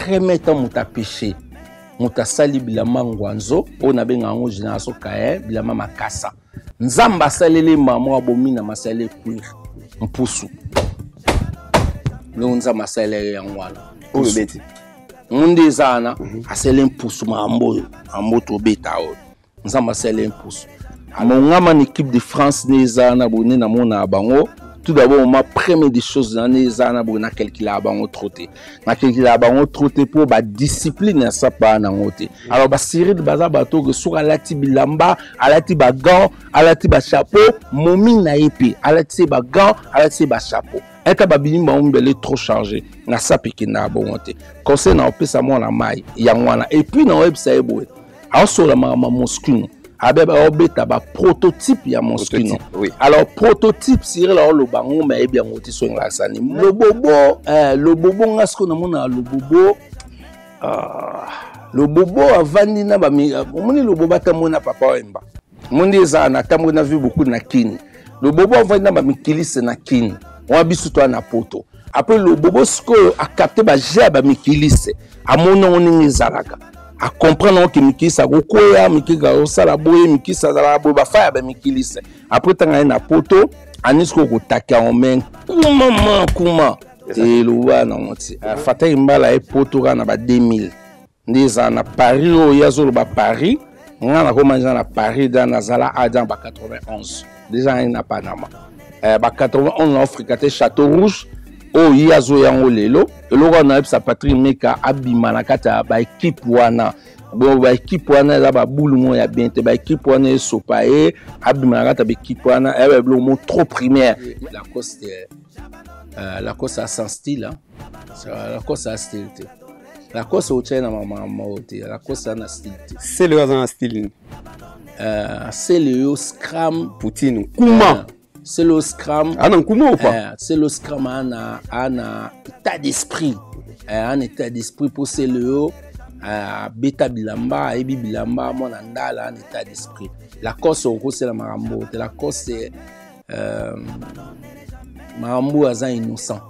Premier temps moto apeche, moto asali bilamba ngwanzo oyo nabenga yango génération kaye, bilamba makasa. Nzambe asaleli mama abomi na masali cuir mpusu. Ndongo Nzambe asaleli yango wana. Oyo beti. Monde eza wana asali mpusu makambo oyo, makambo tobeta oyo. Nzambe asali mpusu. Mongama na équipe de France nde eza wana boye nde namonaka bango. Tout d'abord, ma première des choses na nde eza wana boye nakalkulaka bango trop te. Nakalkulaka bango trop te mpo badiscipline ya sapa nango te. Alors basiride baza bato oyo soki alati bilamba, alati bagant, alati bachapeau, momi na ye mpe alati se bagant, alati se bachapeau. Ata babimi bango mibale trop chargé na sape ekendaka bongo te. Conseil na opesa mwana mai yango wana. Et puis na oyebisa ye boye, aosola makambo ya Moschino, abe baobeta ba prototype ya Moschino. Oui. Alors prototype Cyril aoloba yango mais ayebi yango te soki ngasani. Lobobo, lobobo nga sikoyo namona lobobo, lobobo avandi na ba mi-, omoni lobobo atamboli na papa Wemba. Omoni eza na atamboli na vie beaucoup na Kin. Lobobo avandi na ba mikilise na Kin. Wana biso toa na poto. Après lobobo sikoyo a capté ba jeu ya ba mikilise. Amoni yango ndenge ezalaka. A comprendre yango ke mikilise akokwea, mikilise akosala boye, mikilise azalaka boye, ba fa ya ba mikilise. Après tanga ye na poto, ani sikoyo kotaka yango mais kuma ma kuma. Eloba nango ti. Fataki mbala ye poto kaka na ba 2000. Nde ezala na Paris oyo ye azoloba Paris. Nga nakoma deja na Paris, deja nazala a deja ba 91. Deja ngai na Panama. Ba 91 na Afrika te, Château Rouge oyo ye azoya yango lelo. Eloko wana nayebisa Patrick Meka abima na kati ya ba équipe wana. Bon, ba équipe wana eza ba boule moko ya bien te. Ba équipe wana esopa ye, abima na kati ya ba équipe wana, ya ba biloko moko trop primaire. Lacoste a sans style, hein. Lacoste a style te. Lacoste otie na mama moko te. Lacoste a na style te. Sele oyo aza na style nini? Sele oyo Scram. Poutine. Kuma. Sele oyo Scram. A na nkuma ou pas? Sele oyo Scram a na, a na état d'esprit. A na état d'esprit pour sele oyo, beta bilamba, ayebi bilamba, mwana ndala, a na état d'esprit. Lacoste okosela makambo te. Lacoste, makambo aza innocent.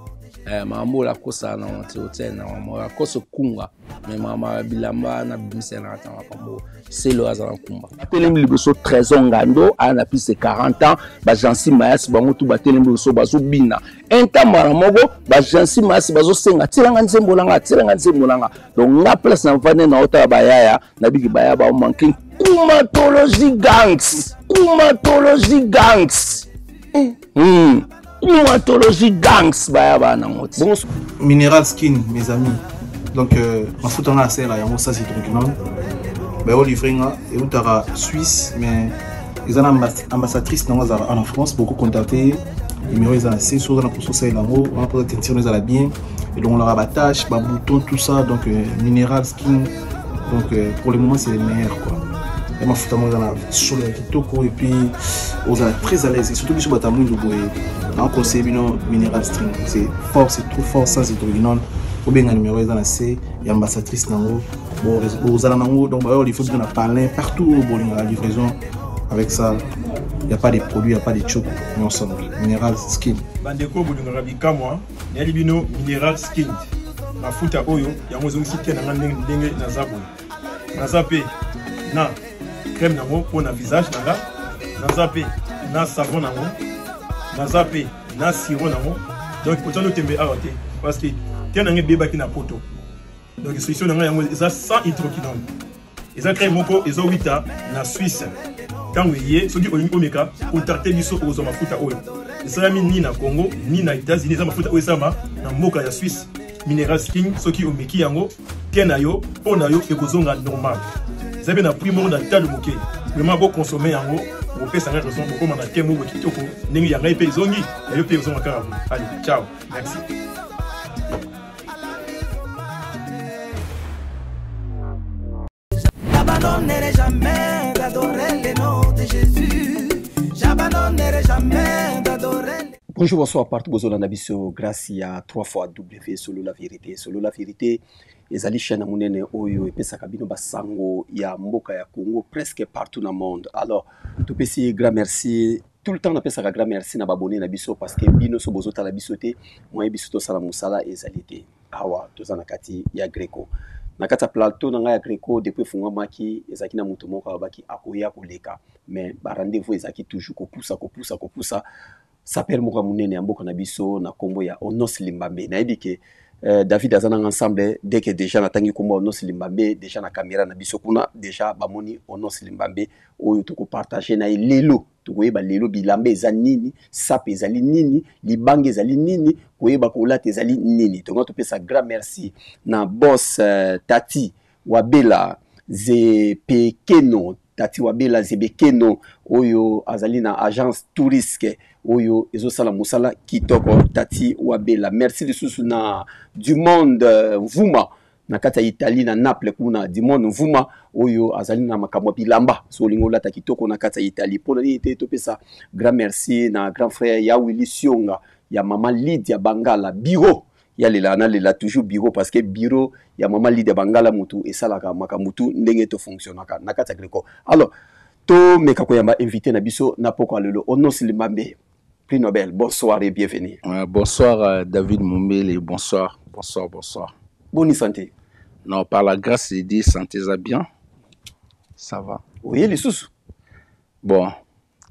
Makambo Lacoste na wanti hotel na makambo Lacoste kunga mais makambo ya bilamba na bimisa na kati ya makambo selo aza na kumba. Batelemi liboso Trésor Ngando aya na plus de 40 ans, ba Jansi Mayasi bango tu batelemi liboso bazobina. Un temps mbala moko ba Jansi Mayasi bazosenga tilanga nzembo nanga, tilanga nzembo nanga. Donc nga place na mvande na otala bayaya na biki baya ba manquer kumatologie gangs, kumatologie gangs. Kumatologie gangs baya ba na ngoti. Bon, Mineral Skin mes amis. Donc mafuta nga asela yango ça c'est document. Ba o livré nga et utara Suisse mais ils ont ambassadrice nango azala en France beaucoup contacter numéro ils ont C sur na pour ça yango on peut teinture nous ala bien et donc on aura ba tâche ba bouton tout ça donc Mineral Skin donc pour le moment c'est les meilleurs quoi. Et mafuta mo na solo ya kitoko et puis ozala très à l'aise et surtout biso bato ya mwindu boye na conseiller bino Mineral Skin c'est fort, c'est trop fort sans hydroquinone. Obenga numéro eza na C ya ambassadrice nango bon ozala nango donc ba il faut bien parler partout au bolinga la livraison avec ça il y a pas de produits, il y a pas de choc mais ensemble Mineral Skin. Bandeko bolingaka bikamwa nayeli bino Mineral Skin mafuta oyo yango ezongisi te na nga ndenge naza boye. Naza pe na crème nango mpo na visage na nga, naza pe na savon nango, naza pe na sirop nango. Donc otali otembe awa te parce que te na nga ebebaki na poto. Donc solution na nga yango eza sans hydroquinone. Eza crème moko ezowita na Suisse. Tango eye soki olingi omeka contacter biso okozwa mafuta oyo. Esalami ni na Congo ni na États-Unis, eza mafuta oyo esalama na mboka ya Suisse. Mineral Skin soki omeki yango te na yo mpo na yo ekozonga normal. Eza pe na prix moko na talo moke. Vraiment bo consommer yango, bopesa ngai raison, bokoma na thème moko kitoko ndenge ya ngai pe ezongi, ya yo pe ezonga kaka boye. Allez, ciao. Merci. J'abandonnerai jamais d'adorer le nom de Jésus. J'abandonnerai jamais d'adorer le Bonjour, bonsoir partout bozolanda biso grâce ya 3 fois W Solo la vérité. Solo la vérité ezali chaîne ya monene oyo epesaka bino basango ya mboka ya Congo presque partout na monde. Alors topesi grand merci Tout le temps napesaka grand merci na babone na biso, parce que bino so bozotala biso te, moyen biso tosala mosala ezali te. Awa toza na kati ya Greco, na kati ya plateau na ngai ya Greco. Depuis efungwamaki, ezalaki na moto moko alobaki akoya koleka, mais barendez-vous ezalaki toujours kopusa, kopusa, kopusa. Sapeur moko ya monene ya mboka na biso na nkombo ya Onos Limbambe. Nayebi ke David aza nanga ensemble. Dès que déjà natangi nkombo ya Onos Limbambe, déjà na caméra na biso kuna déjà bamoni Onos Limbambe oyo tokopartage na ye lelo. Tokoyeba lelo bilamba eza nini, sape ezali nini, libanga ezali nini, koyeba kolata ezali nini. Tonga topesa grand merci na boss Tati Wabela Zepekeno, Tati Wabela Zebekeno, oyo azali na agence touristique oyo ezosala mosala kitoko. Tati Wabela, merci lisusu na du monde Mvuma na kati ya Italie, na Naples kuna. Du monde Mvuma oyo azali na makambo ya bilamba, so olingi olata kitoko na kati ya Italie, mpona nini te? Topesa grand merci na grand frère ya Willy Sionga, ya mama Lydia Bangala, bureau ya lela, nalela toujours bureau, parce que bureau ya mama Lydia Bangala mutu esalaka makambo tu ndenge tofonctionnaka na kati ya Greco. Alors tomeka koyamba invité na biso na poko ya lelo, Onos Limbambe, prix Nobel. Bonsoir et bienvenue. Bonsoir, David Mumbele, bonsoir, bonsoir, bonsoir. Boni santé? Non, par la grâce de Dieu, santé ça bien. Ça va. Oye lisusu. Bon,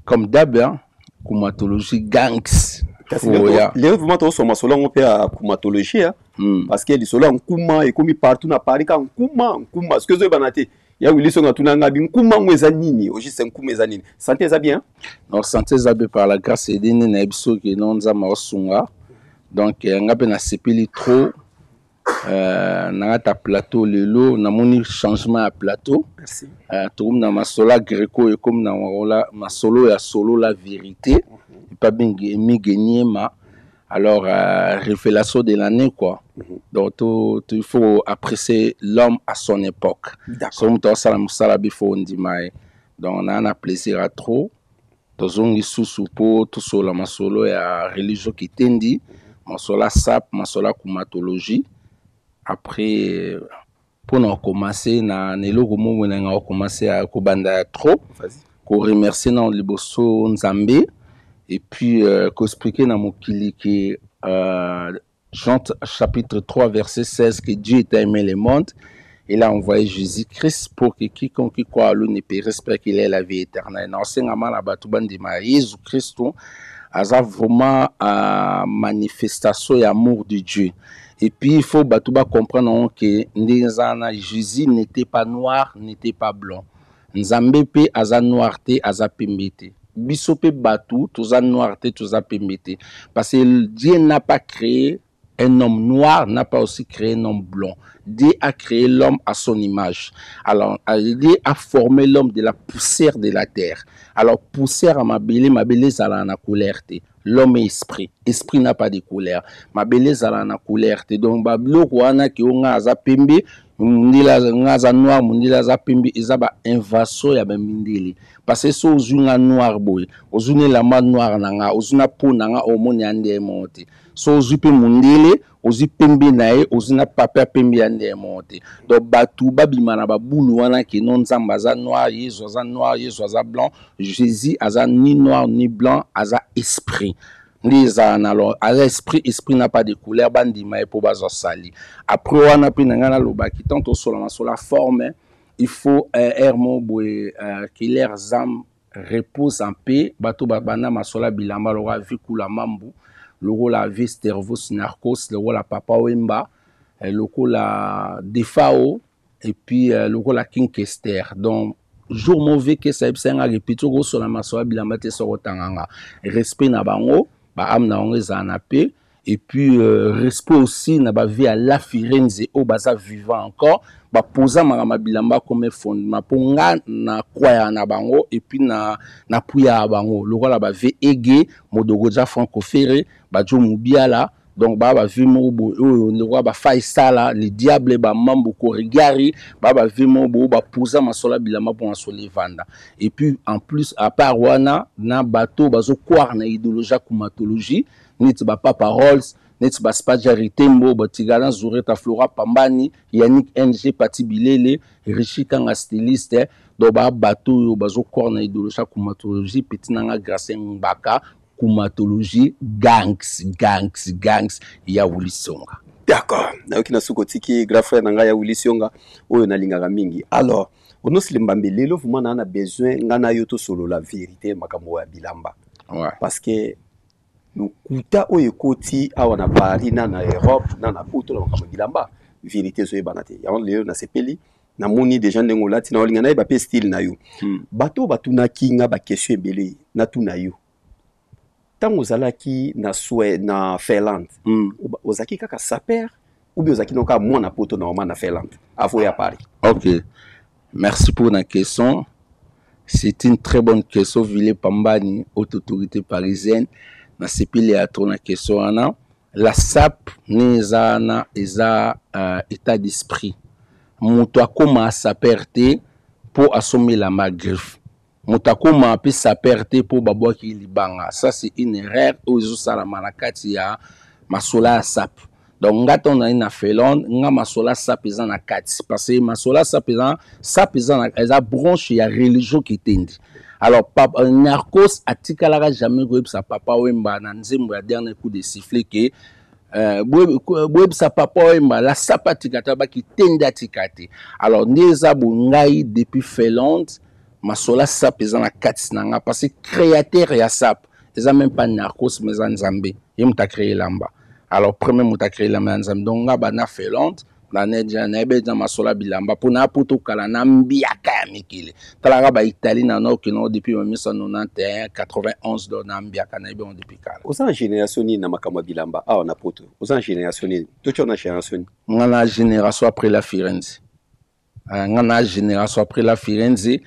comme d'hab, hein, Kumatologie gangs. Kasi lelo vraiment tozosoma masolo yango mpe ya kumatologie, hein? Parce que lisolo ya nkuma ekomi partout na Paris, ka nkuma, nkuma. Soki ezoyebana te, ya Willy Songa tuna nga bi nkuma ngo eza nini au juste, nkuma eza nini? Santé eza bien? Non, santé eza bien par la grâce de Dieu. Na biso ke non, Nzambe aosunga. Donc nga mpe nasepeli trop na kati ya plateau lelo. Namoni changement ya plateau. Merci. Tokomi na masolo ya Greco, ekomi na masolo ya Solo la vérité, epa bengi Mige Niema. Alors révélation de l'année, quoi. Donc il faut apprécier l'homme à son époque. So moto asala mosala, bifo ondima ye. Donc naa na plaisir ya trop. Tozongi susu mpo tosola masolo ya religion kitendi, masolo ya sap, masolo ya kumatologie. Après, mpona kocommence na eloko moko nanga kocommence ya kobanda ya trop, koremercier na liboso Nzambe et puis koexpliquer na mokili ke Jean chapitre 3 verset 16, que Dieu a aimé le monde, il a envoyé Jésus-Christ pour que quiconque croit à lui ne périsse pas, qu'il ait la vie éternelle. Na osengama na bato bandima Jésus Christ aza vraiment manifestation ya amour de Dieu. Et puis il faut bato ba comprendre que ndenge eza wana, Jésus n'était pas noir, n'était pas blanc. Nzambe mpe aza noir te, aza pembe te. Biso mpe bato toza noir te, toza pembe te, parce que Dieu n'a pas créé un homme noir, n'a pas aussi créé un homme blanc. Dieu a créé l'homme à son image. Alors, Dieu a formé l'homme de la poussière de la terre. Alors, poussière ya mabele, mabele ezala na couleur te. L'homme est esprit. Esprit n'a pas de couleur. Mabele ezala na couleur te. Donc, babiloko wana ke nga aza pembe, mundele nga aza noir, mundele aza pembe, eza ba invention ya bamindele. Parce que so ozwi nga noir boye, ozwi na elamba noir na nga, ozwi na peau na nga, omoni ya nde moko te. So ozwi mpe mundele, ozwi pembe na ye, ozwi na pape ya pembe, ya nde moko te. Donc bato babima na babulu wana ke no, Nzambe aza noir, Yesu aza noir, Yesu aza blanc. Jésus aza ni noir ni blanc, aza esprit. Nde ezala na lo aza esprit, esprit n'a pas de couleur. Bandima ye mpo bazwa sali. Après wana mpe na ngai nalobaki, tant tosola masolo ya forme, il faut aire moko boye, que leurs âmes repose en paix. Bato babanda masolo ya bilamba lokola Vikula Mambu, lokola Vistervos Narcos, lokola Papa Wemba, lokola Defao et puis lokola King Kester. Donc jour mauvais ke sayebisa nga répéti, okosola masolo ya bilamba te soko otanga nga. Respect na bango, baâme na bango ezala na paix. Et puis respect aussi na bavie ya La Firenze oyo baza vivant encore, bapoza makambo ya bilamba comme fondement, mpo nga na croyaka na bango et puis na napuyaka bango, lokola bavie Ege Modogoja, Franco Ferre, Bajo Mobiala. Donc baa bavie moko boye oyo lokola bafaisala le diable, bamambo Korigari, baa bavie moko boye bapoza masolo ya bilamba mpo masolo evanda. Et puis en plus, à part wana, na bato bazokware na idéologie ya kumatologie neti bapapa Rolls. Neti baspaja Ritembo, Batigana Zureta, Flora Pambani, Yannick NG, Pati Bilele, Richie Kanga styliste. Donc ba bato oyo bazokora na idéologie ya kumatologie. Petit nanga Gracien Ngbaka, kumatologie gangs gangs gangs ya Willy Songa. D'accord, nayoki na suka otiki grand frère na ngai ya Willy Sionga oyo nalingaka mingi. Alors Onos Lembambe, lelo vraiment na na besoin nga na yo tosolola vérité makambo ya bilamba. Ouais. Parce que lokuta oyo ekoti awa na Paris na na Europe na na poto na makambo ya bilamba, vérité ezoyebana te. Yango lelo nasepeli namoni déjà ndenge olati na olinga nayeba mpe style na yo. Bato oyo batunaki nga ba question ebele natuna yo. Ntango ozalaki na Suède, na Finlande, ozalaki kaka sapeur ou bien ozalaki kaka mwana poto normalement na Finlande avant ya Paris? Ok, merci pour la question. C'est une très bonne question, Ville Pambani, haute autorité parisienne. Nasepeli ya trop na question wana. La SAP ne eza wana eza état d'esprit. Moto akoma sapeur te mpo asomela ma griffe. Moto akoma mpe sapeur te mpo babwaki libanga. Ça c'est une erreur oyo ezosalama na kati ya masola ya SAP. Donc nga ntango nazali na Finlande, nga masola SAP eza na kati. Parce que masola SAP eza, SAP eza na, eza branche ya religion kitendi. Alors papa, Narcos atikalaka jamais koyebisa Papa Wemba na nzembo ya dernier coup de sifflet que boyebisa Papa Wemba la SAP atika te, bakitendi atika te. Alors nde eza bo ngai depuis Finlande, masola SAP eza na kati na nga parce que créateur ya SAP eza même pas Narcos mais eza Nzambe, ye moto a créé lamba. Alors premier moto a créé lamba ya Nzambe. Donc nga bana Finlande na neja nayebi eza masola bilamba mpo na poto kala na mbiaka ya mikili talaka ba Italie na nord kino depuis 1991 91, donc na mbiaka nayebi yango depuis kala. Oza na génération nini na makambo ya bilamba awa na poto? Oza na génération nini? Totya na génération nini? Nga na génération après la Firenze. Nga na génération après la Firenze,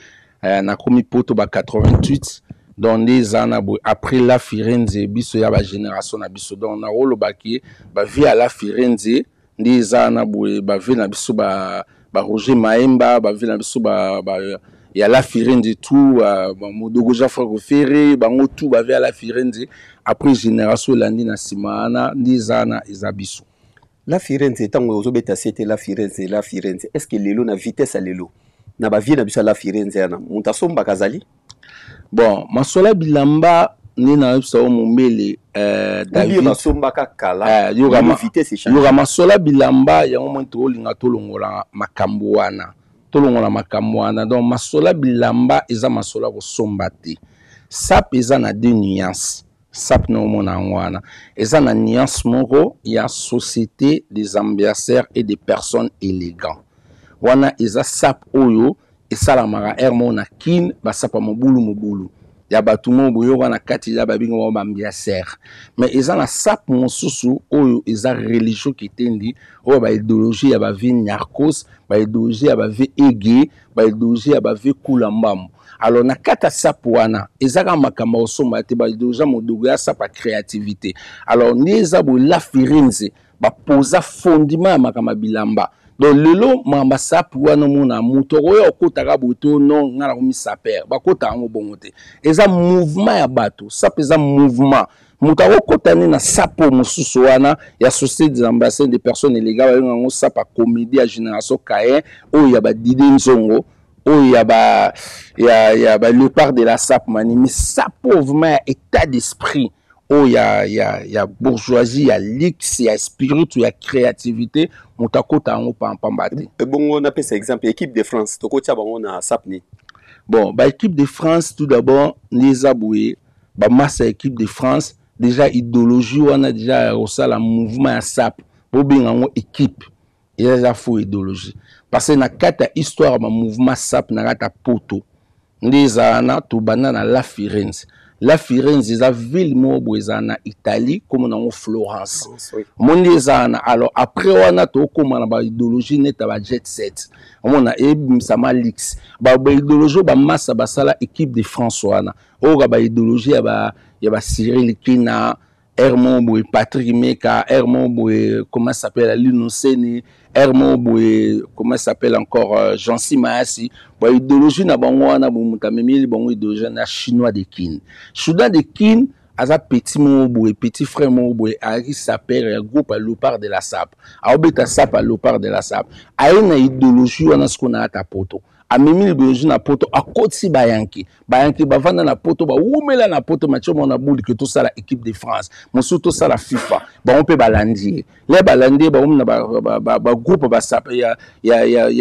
nakomi poto ba 88, donc nde eza na boye après la Firenze biso ya ba génération na biso. Donc nakolobaki ba vie ya la Firenze nde eza na boye ba vie na biso ba Roger Maemba, ba vie na biso ba ya la Firenze tout, ba Modogo Jean Franco Ferré, bango tout ba vie ya la Firenze. Après génération elandi na nsima wana nde eza na eza biso. La Firenze, ntango ozobeta sete la Firenze, la Firenze, est ce que lelo na vitesse ya lelo na bavie na biso ya la Firenze wana moto asombaka azali? Bon, masola bilamba nde nayebisa yo mombele, David basombaka kala, vitesse echange. Yoka masola bilamba yango moi tolinga tolongola makambo wana, tolongola makambo wana. Donc masola bilamba eza masola kosomba te. SAP eza na deux nuances. SAP na omona yango wana eza na nuance moko ya société des ambianceurs et des personnes élégantes. Wana eza SAP oyo esalamaka aire moko na Kin, basapa mobulu mobulu ya bato moko boyoka na kati ya babinga bango baambianceur. Mais eza na SAP mosusu oyo eza religion kitendi, oyo ba idéologie ya ba vie Narcos, ba idéologie ya ba vie Ege, ba idéologie ya ba vie Kula Mbambo. Alors na kati ya SAP wana eza kaka makambo ya kosomba te, ba idéologie ya modogo ya SAP ya créativité. Alors nde eza boye la Firenze bapoza fondement ya makambo ya bilamba. Donc lelo makambo ya SAP wana omona moto oyo akotaka boye to non nga nakomi saper, bakota yango bongo te. Eza mouvement ya bato, SAP eza mouvement. Moto akokota nde na SAP oyo mosusu wana ya société des ambassades des personnes illégales, babenga yango SAP ya comédie ya génération Caïn, oyo ya ba Didier Nzongo, oyo ya ba, ya ba léopard de la SAP mani. Mais SAP oyo vraiment ya état d'esprit oyo ya bourgeoisie, ya luxe, ya spiritu, ya créativité, moto akota yango pampamba te. Ebongo napesa exemple équipe de France, tokotia bango na SAP ni? Bon, ba équipe de France tout d'abord nde eza boye, ba masse ya équipe de France déjà idéologie wana déjà ya kosala mouvement ya SAP, bobenga yango équipe, eza déjà faux idéologie. Parce que na kati ya histoire ya ba mouvement SAP na kati ya poto nde ezala na tobanda na la Firenze. La Firenze eza ville moko boye ezala na Italie, komona yango Florence. Mondi ezala na. Alors après wana tokóma na ba idéologie neti ya ba jet set, omona ebimisama luxe, ba idéologie oyo bamasa basala équipe de France wana, oyo ka ba idéologie ya ba Cyril Kina, Hermon boye Patrick Meka, Hermon boye comment s'appelle Lino Seni, Hermon boye comment s'appelle encore Jean-Cy Mayasi. Ba idéologie na bango wana bo muta memeli bango idéologie na chinois de Kin. Chinois de Kin Aza petit moko boye, petit frère moko boye, ayaki sapeur ya groupe ya Leopard de la Sape. Aobeta sape ya Leopard de la Sape. Aye na idéologie wana sikoyo na ata poto. Amemi idéologie na poto, akotisi bayanki. Bayanki bavanda na poto, bawumela na poto, Mathieu Mwana Buli ke tosala équipe de France. Mosusu tosala FIFA. Bango mpe balandi ye. Le balandi ye, bango na ba groupe ba sape ya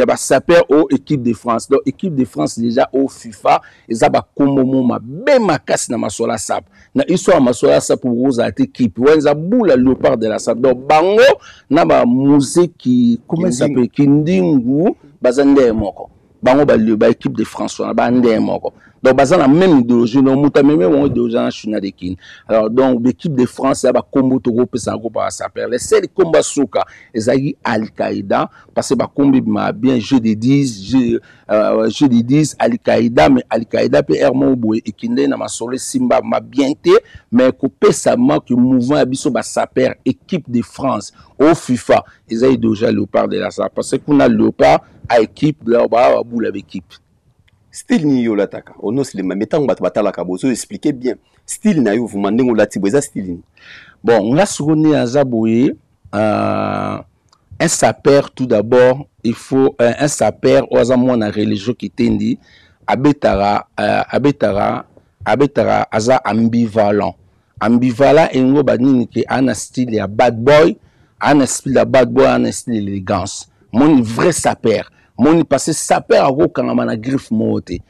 ba sapeur au équipe de France. Donc équipe de France déjà au FIFA eza ba kombo mo mabe makasi na masolo ya sape. Na histoire ya masolo ya sape okozala te équipe wana eza bula Léopard de la Sape. Donc bango na ba muziki comment ça s'appelle Kindingu baza ndenge moko. Bango ba le ba équipe de France wana ba ndenge moko. Donc baza na même idéologie, donc moto amemi bango idéologie na China de Kin. Alors donc l'équipe de France ya ba kombo tokopesa yango ba sapeur. Le seul kombo suka ezalaki Al-Qaïda parce que ba kombo ma bien jeu de 10, jeu de 10 Al-Qaïda, mais Al-Qaïda pe er moko boye ekende na masolo simba ma bien te, mais kopesa manque mouvement ya biso ba sapeur équipe de France au FIFA eza idéologie ya Léopard de la Sape parce que kuna Léopard a équipe là ba ba boula équipe. Style ni yo lataka onos le mais tango bato batalaka bozo expliquer bien style na yo vuma ndenge olati bo eza style ni. Bon, nga siko ni aza boye, un sapeur tout d'abord il faut un sapeur oyo aza mwana religieux kitendi abetaka aza ambivalent. Ambivalent engo ba nini ke ana style ya bad boy, ana style ya bad boy, ana style élégance. Moni vrai sapeur. Moni parce que sapeur akokangama na griffe moko te.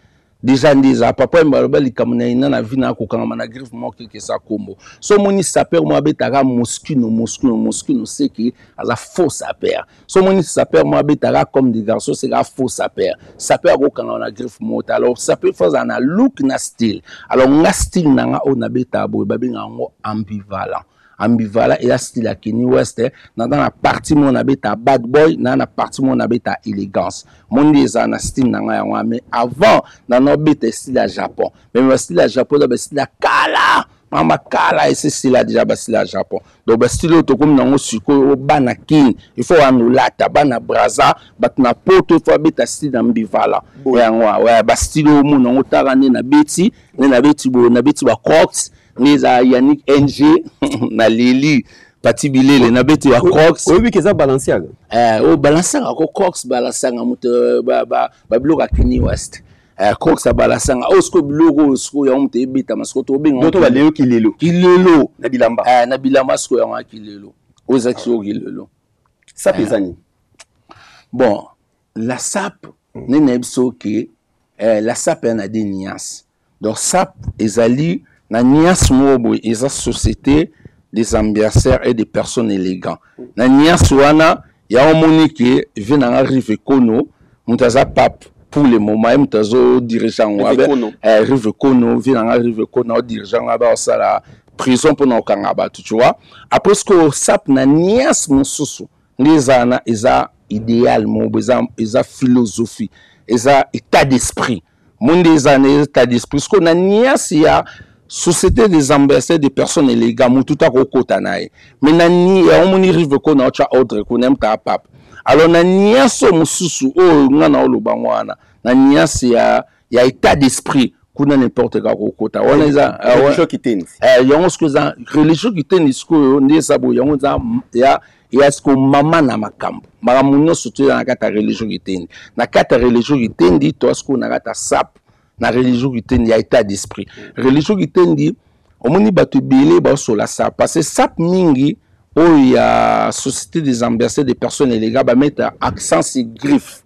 Déjà ndiza papa mbaloba likambo na ina na vie na akokangama na griffe moko ke sa kombo. So moni sapeur mo abetaka Moschino, Moschino, Moschino c'est qui aza faux sapeur. So moni sapeur mo abetaka comme des garçons c'est ka faux sapeur. Sapeur akokangama na griffe moko te. Alors sapeur faut na look na style. Alors nga style na nga oyo nabeta boye babenga yango ambivalent. Ambivalent et style ya Kenny West, na dans la partie mo nabeta bad boy, na na partie mo nabeta élégance. Mondi eza na style na nga yango, mais avant na no beta style ya Japon. Mais ma style ya Japon da ba style ya kala. Mama kala et c'est style déjà ba style ya Japon. Donc ba style to comme nango siko bana kin, il faut anulata bana Brazza, bat na poto il faut beta style ambivalent. Yango ouais ba style o mo nango tara ne na beti, ne na beti bo na beti ba Crocs. Neza Yannick NG na Lili Pati Bilele na beti wa Crocs. Oyebi ke eza Balenciaga? O Balenciaga ko Crocs Balenciaga moto ba biloko ya Kenny West. Crocs ya Balenciaga. O siko biloko siko ya moto ebeta masiko to benga. Doto ba lelo kilelo. Kilelo. Na bilamba. Na bilamba siko ya kilelo. O za siko kilelo. Sape eza nini? Bon, la sape ne na biso ke la sape na des nuances. Donc sape ezali na nuance moko boye eza société des ambianceurs et des personnes élégantes. Na nuance wana ya omoni ke vie na nga Rive Kono moto aza pape pour le moment ye moto azo diriger yango. Rive Abe, Kono. Rive Kono, vie na nga Rive Kono, azo diriger yango, abe osala prison mpona kokanga bato, tu vois. Après ce que sape na nuance mosusu nde eza wana, eza idéal moko boye, eza philosophie, eza état d'esprit. Monde eza na état d'esprit. Parce que na nuance ya société des ambassadeurs des personnes élégantes, mutu ta kokota na ye. Mais na ni ya omoni Rive Kono acha ordre ko na mta pape. Alors na nuance mosusu oyo nga na oloba wana, na nuance ya état d'esprit kuna n'importe quoi kokota. Wana eza, ah, ouais. Religion kitendi. Yango siko eza religion kitendi sikoyo nde eza boye, yango eza ya ya siko mama na makambo. Makambo nyonso to eza na kati ya religion kitendi. Na kati ya religion kitendi, to siko na kati ya sape na religion kitendi ya état d'esprit. Religion kitendi omoni bato ebele baosola sape parce que sape mingi oyo ya société des ambassadeurs des personnes élégantes ba mettre accent sur griffe.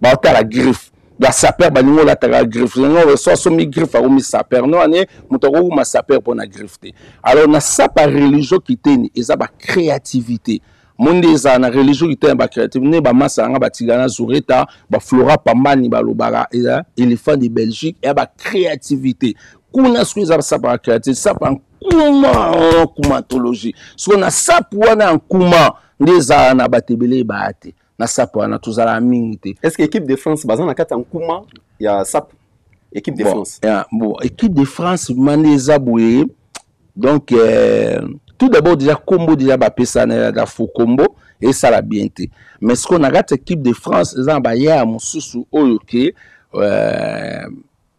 Ba otala griffe. Ba sapeur ba ningo la taka griffe. Non, so so mi griffe a mi sapeur. Non, ane moto ko ma sapeur pour na griffe te. Alors na sapa religion kiteni eza ba créativité. Monde eza na religion kiteni ba créativité ne ba masa nga ba tigana Zureta, ba Flora Pambani ba lobara eza éléphant de Belgique ya ba créativité. Kuna so eza sapa créativité, sapa nkuma kumatologie. So na sapa wana nkuma nde eza na batebele ba ate. Na sape wana tozala mingi te. Est-ce que équipe de France baza na kati ya nkuma ya sape? Équipe de Bon, France. yeah, bon, équipe de France mande eza boye. Donc tout d'abord déjà combo déjà ba pesa na ya faux combo et ça la bien te. Mais ce qu'on a kati équipe de France eza ba ya mosusu oyo ke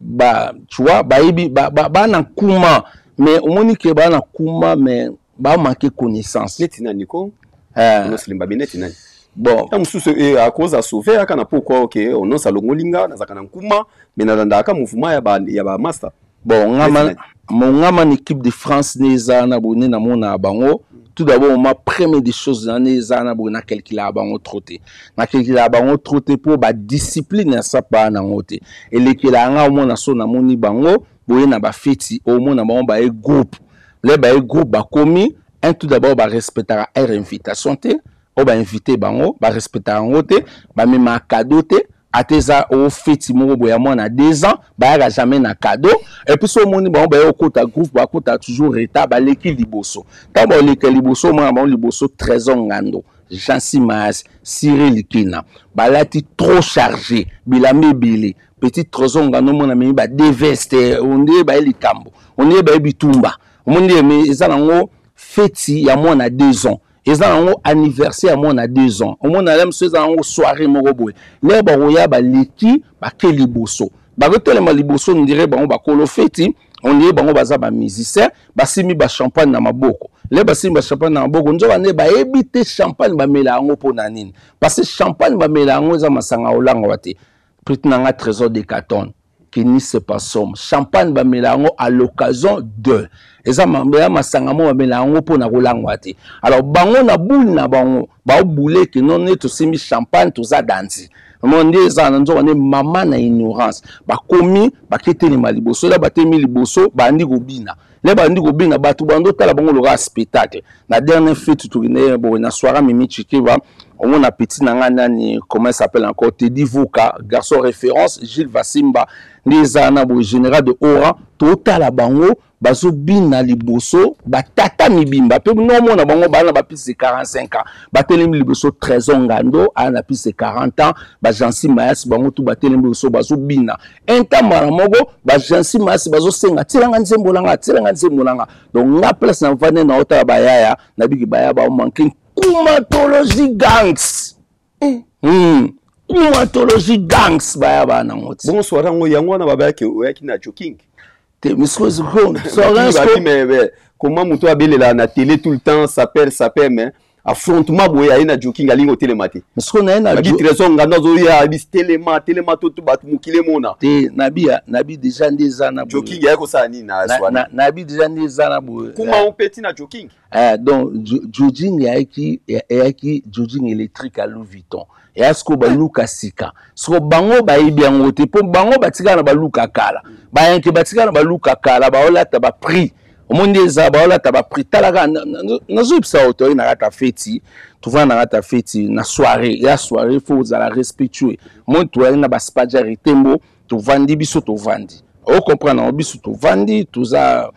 ba tu vois ba yebi, ba, ba, ba na nkuma. Mais omoni ke baa na kuma, mais bamanke connaissance. Neti nani ko? Onoselemba be neti nani? Bon, ntango mosusu akoza sauve aka na pokwa, oke ononse alongoli nga, nazalaka na nkuma, mais nalandaka mouvement ya ba master. Bon, ngama mongama na équipe de France nde eza na boye, nde namonaka bango. Tout d'abord, ma première des choses na nde eza na boye, nakalkulaka bango trop te, nakalkulaka bango trop te, mpo badiscipline ya sapa nango te elekelaka nga. Omona so namoni bango boye na bafeti, omona bango baye groupe, le baye groupe bakomi un. Tout d'abord, barespectaka aire invitation te. Oyo bainvite bango, barespectaka yango te, bamemaka cadeau te. Ata eza o feti moko boye ya mwana 2 ans, bayaka jamais na cadeau. Et puis so omoni bango baye okota groupe, bakota toujours retard, baleki liboso. Ntango baleka liboso, omona bango liboso Trésor Ngando, Jansi Maas, Cyril Kina, balati trop chargé, bilamba ebele. Petit Trésor Ngando, omona memi ba deux veste, ondie baye likambo, ondie baye bitumba. Omoni nde eza nango feti ya mwana 2 ans, eza yango anniversaire ya mwana 2 ans. Omona la mosusu eza yango soirée moko boye, lere bakoya, baleki, bake liboso, bakotelema liboso, ndire bango bakolo feti, ondire bango baza bamusicien, basimbi bachampagne na maboko. Le basimbi bachampagne na maboko, nzoka nde bayebi te champagne bamela yango mpo na nini, parce que champagne bamela yango eza masanga olangwa te. Prite na nga Trésor Decaton qui n'y se pas somme, champagne bamela yango à l'occasion de, eza ya masanga mo bamela yango mpona kolangwa te. Alors bango na boule na bango, baobule ke non, nde tosimbi champagne, toza dansi mo nde eza na nzoka nde mama na ignorance. Bakomi baketelema liboso, la batemi liboso, bandi kobina. Le bandi kobina, bato bando otala bango lokola spectacle. Na dernière fête tokende boye na soirée Mimi Chikeva, omona petit na nga nani, comment il s'appelle encore, Teddy Vuka, garçon référence, Gilles Vasimba, nde eza na boye, général de Ora. Totala bango bazobina liboso, batata mibimba mpe nomona bango baa na bapisi de 45 ans, batelemi liboso. Trésor Ngando aya na pisi de 40 ans, bagensi Mayasi, bango tu batelemi liboso, bazobina. Intambala moko, bagensi Mayasi bazosenga: "Tielanga nzembo nanga, tielanga nzembo nanga." Donc nga place na vande na otala bayaya, nabiki baya bamanke kumatologie gangs. Kumatologie gangs, baya bana nango ti. Bongo soirée yango, yango wana babayaki, oyaki na joking? Te, mais comment moto abelela na télé tout le temps, s'appelle s'appelle, mais affrontement boye, aye na joking, alingi otelema te? Siko naye na Babi Trésor Ngando azoya, abi telema, telema, to bato mokili emona. Te, nabi nabi déjà nde eza na joking, aye kosala nini na soirée? Nabi déjà nde eza na boye. Kuma opeti na joking? Donc jogging eyaki jogging électrique ya Louis Vuitton. Eya sikoyo baluka sika, siko bango bayebi yango te, mpo bango batikala na baluka kala, bayanke batikala na baluka kala, baolata baprix. Omoni nde eza baolata baprix. Talaka, nazoyebisa yo, toyei na kati ya feti, tovanda na kati ya feti na soirée ya soirée, faut ozala respectueux. Moi toyali na baspadia retembo, tovandi biso, tovandi, ocomprendre yango, biso tovandi, toza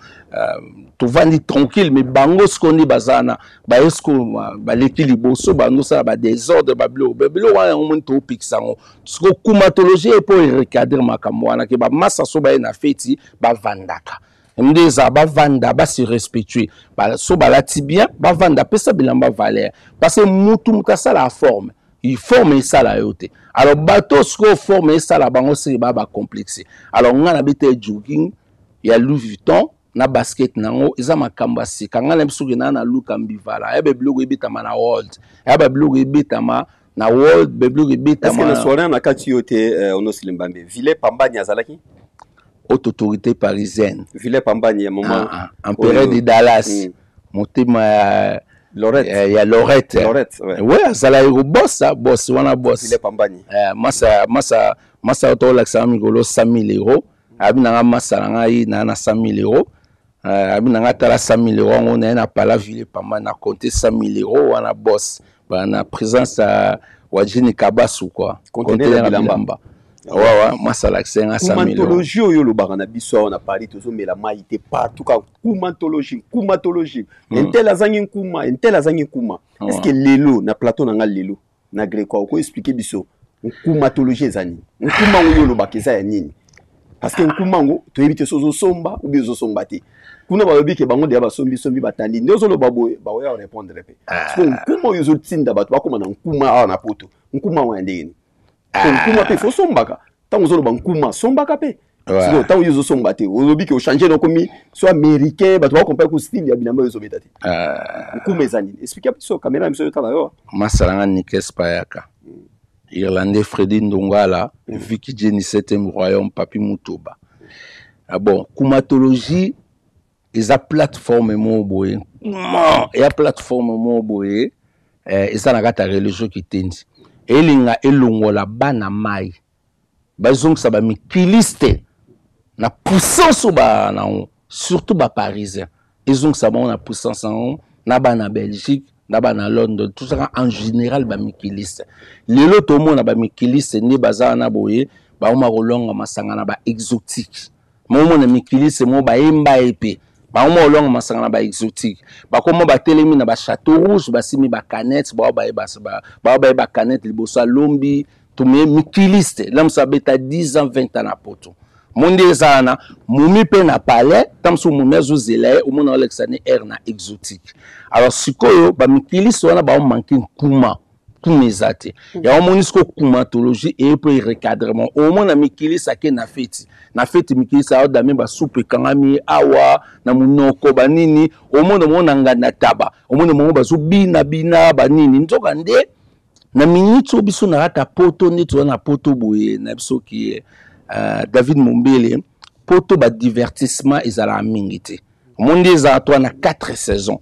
tovandi tranquille. Mais bango sikoyo nde baza na baye sikoyo baleki liboso, bandosala badésordre, babiloko biloko wana. Yango moni toopekisa yango sikoyo, kumatologie, epo erecadre makambo wana ke bamasa so baye na feti, bavandaka nde eza, bavanda, basi respectueux, so balati bien, bavanda, pesa bilamba valeur, parce que mutu asala forme, forme esala yo te. Alors bato sikoyo forme esala bango, seke baa bacomplexe. Alors ngai nabeta jogging ya Louis Vuitton na basket nango, eza makambo ya sika. Ngai na biso okenda na luka mbivala, ya babiloko ebetama na world, ya babiloko ebetama na world, babiloko ebetama. Na soirée na kati yo te, Onos Limbambe, Ville Pambani azalaki? Haute autorité parisienne. Ville Pambani ya mama. Ah, ah, empereur de Dallas, motema ya Lorette. Ya Lorette. Lorette, ouais. Ouais, azalaki kobosa boss wana, boss. Ville Pambani. Masa masa masa, tolakisaka mikolo 100 000 euros, abi nanga masa na ngai na 100 000 euros, abi nanga tala 100 000 euros yango naye na pala Ville Pambani, na compte 100 000 euros wana, boss na présence ya Wajini Kabasu quoi. Conteneur ya bilamba. Wawa masa alakisa nga 100 000 euros. Kumatologie oyo olobaka na biso awa na Paris, tozomela mai te partout ka kumatologie, kumatologie, intel azangi nkuma, intel azangi nkuma. Est ce que lelo na plateau na nga, lelo na Greco, okoexplike biso nkumatologie eza nini? Nkuma yango oyo olobaka eza ya nini? Parce que nkuma yango toyebi te so ozosomba ou bien ozosomba te. Kuna balobi ke bango deya basombisombi, batandi nde ozoloba boye, baoya korépondre mpe. Parce nkuma oyo ezotinda bato bakóma na nkuma awa na Poto, nkuma yango ya ndenge nini? Nkuma mpe fo sombaka. Ntango ozoloba nkuma, sombaka mpe. Sikoyo ntango yo ozosomba te, olobi ke ochange nokomi so américain, bato bakompare ko style ya bilamba oyo ozobeta te. Nkuma eza nini? Explike biso, kamera na biso yotala yo. Masala nga Nikes Payaka, Irlandais Freddy Ndongala, Vicky Jenny 7e Royaume, Papi Mutoba. Ah bon, kumatologie eza plateforme moko boye, nkuma eya plateforme moko boye, eza na kati ya religion kitendi, elinga elongola bana mai, bazongisa ba mikiliste na puissance oyo ba nango, surtout ba parisien, ezongisa bango na puissance nango, na bana Belgique, na bana London, tout ça en général ba mikiliste. Lelo tomona ba mikiliste nde baza wana boye, baoma kolonga masanga na ba exotique. Momona mikiliste mo bayemba ye pe, baoma kolonga masanga na ba exotique, bakoma batelemi na ba château rouge, basimi ba canette, bao baye ba, bao baye ba canette liboso ya lombi. Tumie mikiliste la musa beta 10 ans 20 ans na poto, monde eza wana mumi pe na palais, ta musu mumi azozela ye, omona olekisa ne air na exotique. Alors sikoyo ba mikiliste wana bao manque nkuma, nkuma eza te. Yango omoni sikoyo kumatologie eye po recadrement. Omona mikiliste ake na feti, na feti mikiliste aodame ba supu ekangami awa na munoko banini, omona mona nganda taba, omona mongo bazobina bina banini, nzoka nde na minute oyo biso na kati ya poto nde toza na poto boye na biso ki David Mombele, poto ba divertissement ezalaka mingi te. Omoni ezala toa na 4 saisons,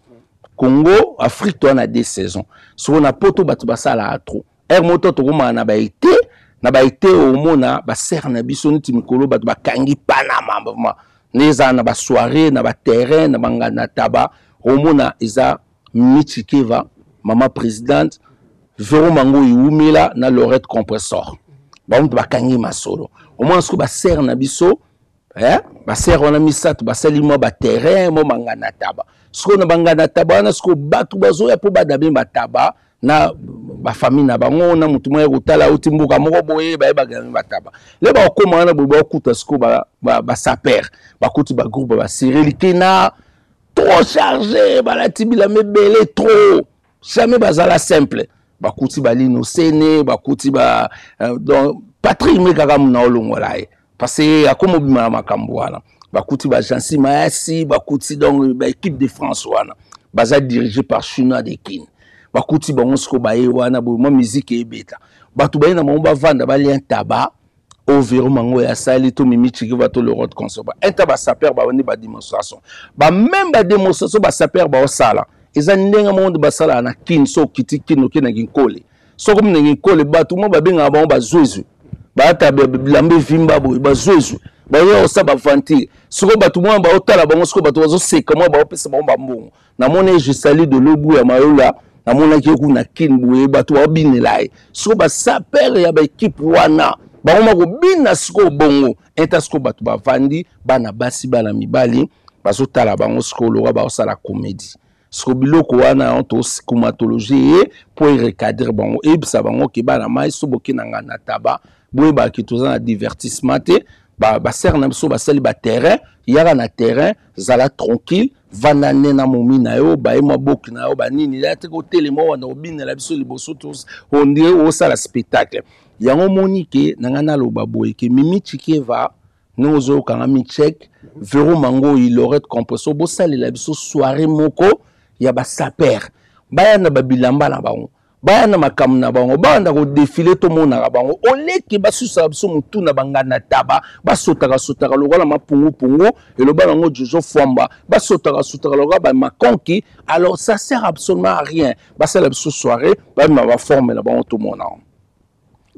Congo Afrique toa na 2 saisons. Soko na poto bato basalaka trop air moto, tokomaka na ba été, na ba été omona ba serre na biso neti mikolo bato bakangi Panama vraiment, nde ezala na ba soirée na ba terrain na banganda taba, omona eza Michikeva, mama présidente Vero Mango Iwumela na Lorette Compressor, bango bakangi masolo. Omona siko ba serre na biso, ba serre wana misato basali mwa ba terrain mwa mangana taba. Siko na bangana taba wana siko bato bazoya po badabe bataba na ba famille na bango, na mutu moko kotala uti mboka moko boye bayebaka bataba. Le bakoma wana boye bakuta siko ba saper, bakuti ba groupe ba Cyril Kena trop chargé, balati bilamba ebele trop, jamais bazala simple. Bakuti ba Lino Sene, bakuti ba donc Patrick Mekaka muna olongola ye parce que akoma obima na makambo wana. Bakuti ba Jansi Mayasi, bakuti donc ba équipe de France wana baza dirigé par Chinois de Kin. Bakuti bango siko baye wana boye mwa musique ebeta, bato baye na bango bavanda balia taba overo mango ya sali to mimi chiki va to le rod consoba enta ba saper ba wani ba démonstration ba même ba démonstration ba saper ba osala eza ndenge moko ba sala na kin so kiti kin oke na kinkole soko mna kinkole bato mo babengaka bango ba zwezwe baata bilamba evimba boye ba zwezwe bayo osala ba aventure soko bato mwa ba otala bango soko bato bazoseka mwa ba opesa bango ba mbongo. Namoni je salue de l'eau ya Mayola, namonaki ye kuna kin boye bato babinela ye soko ba saper ya ba équipe wana bango bakobina sikoyo bongo enta sikoyo bato bavandi bana basi bana mibali bazotala bango sikoyo lokola baosala comédie. Sikoyo biloko wana to kumatologie ye po recadrer bango, eyebisa bango ke bana mai so boke na ngai na taba boyebaka toza na divertissement te, ba sœur na biso basali ba terrain, yaka na terrain, zala tranquille, vanda nde na momi na yo, baye mwa boki na yo banini, ya te kotelema wana obinela biso liboso to on dirait osala spectacle. Yango moni ke na ngai naloba boye ke Mimi Tshikeva ndenge ozoyokanga mi check Vero Mangoi Lorette Compresso bosalela biso soirée moko ya ba saper, baya na ba bilamba na bango, baya na makambo na bango, banda ko défiler tomonaka bango, oleki basusaka biso mutu na banganda taba, basotaka sotaka lokola mapungu-pungu, eloba nango Jojo Fwamba, basotaka sotaka lokola ba makonki. Alors ça sert absolument à rien, basala biso soirée, babima ba forme na bango tomona.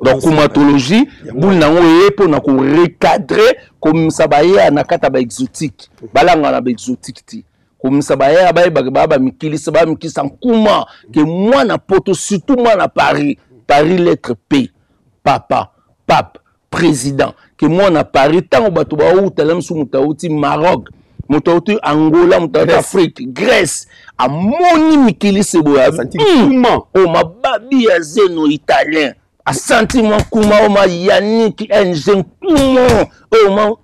Donc kumatologie boule nango eye mpona ko recadrer komisa baye na kati ya ba exotique, balanga na ba exotique te, komisa baye bayebaka baya ba mikilisa, baya mikilisa nkuma ke mwana poto, surtout mwana Paris, Paris lettre P, papa, pape, président, ke mwana Paris ntango bato bauta la misu, moto auti Maroc, moto auti Angola, moto auti Afrique, Grèce, amoni mikili se boye, Asanti nkuma. O mababi ya zeno italien, asanti mwa nkuma, o ma Yannick NG nkuma, o ma,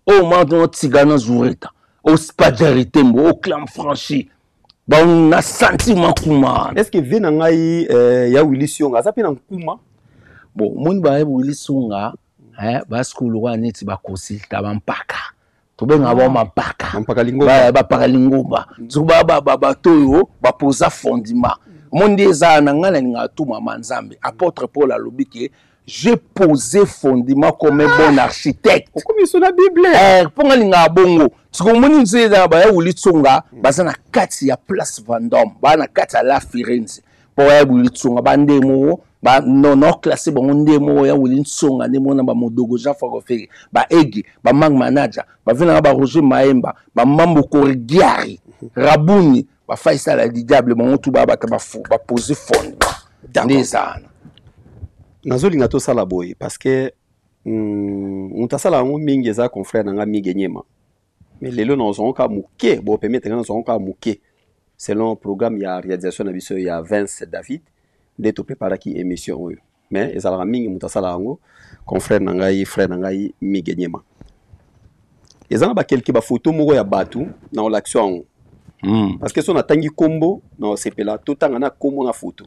o ma no tigana zureta, o Spadjari Tembo, o clam franchi, ba na santi mwa nkuma. Est-ce que vie na ngai ya Willy Sionga aza pe na nkuma? Bon, moni ba Willy Sionga, Eh, basikoyo lokola neti bakonsulta bampaka, tobengaka bango mampaka, bapaka lingomba. Soki bato oyo bapoza fondement, omoni nde eza na ngai nalingaka tu mama Nzambe. Apôtre Paul alobi ke j'ai posé fondement comme un bon architecte. Okomi na Bible. Eh, mpo ngai alingaka bongo. Soki omoni nzela eza baya wuli tsonga, baza na kati ya Place Vendôme, baa na kati ya La Firenze. Mpo baya wuli tsonga bande moko ba non classe bango nde moko ya wuli ntsonga, nde moko na bamodogo Jean Fakofere, baegi bamang manager, bavenaka ba Roger Maemba, bamambo Korgiari Rabuni, bafaisala du diable, bango tu baya bato bapose fondement nde eza wana. Nazolinga tosala boye parce que moto asala yango mingi eza confrère na nga Mige Nyema, mais lelo nazwango kaka moke, bopermettre nga nazwango kaka moke selon programme ya réalisation na biso ya Vince David nde topreparaki émission oyo. Mais ezalaka mingi moto asala yango confrère na ngai, frère na ngai Mige Nyema. Eza na bakelke bafoto moko ya bato na olakisi yango parce que so natangi nkombo na osepela, totanga na nkombo na foto.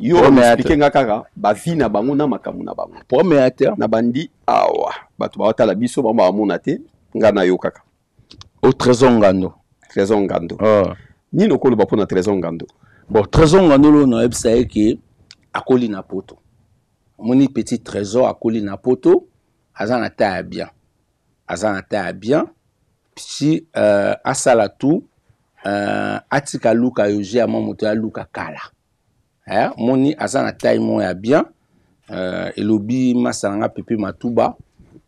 Yo explique nga kaka bavie na bango na makambo na bango. Premier acteur. Na bandi awa, bato baotala biso, bango bamona te, nga na yo kaka. O Trésor Ngando. Trésor Ngando. Oh. Nini okoloba mpona Trésor Ngando? Bon, Trésor Ngando oyo nayebisa ye ke akoli na poto. Omoni petit Trésor akoli na poto, aza na ta ya bien, aza na ta ya bien. Si asala tout, atika luka yoji ya mwa moto ya luka kala, eh, moni aza na taille moko ya bien. Elobi masa na nga Pepe Matuba,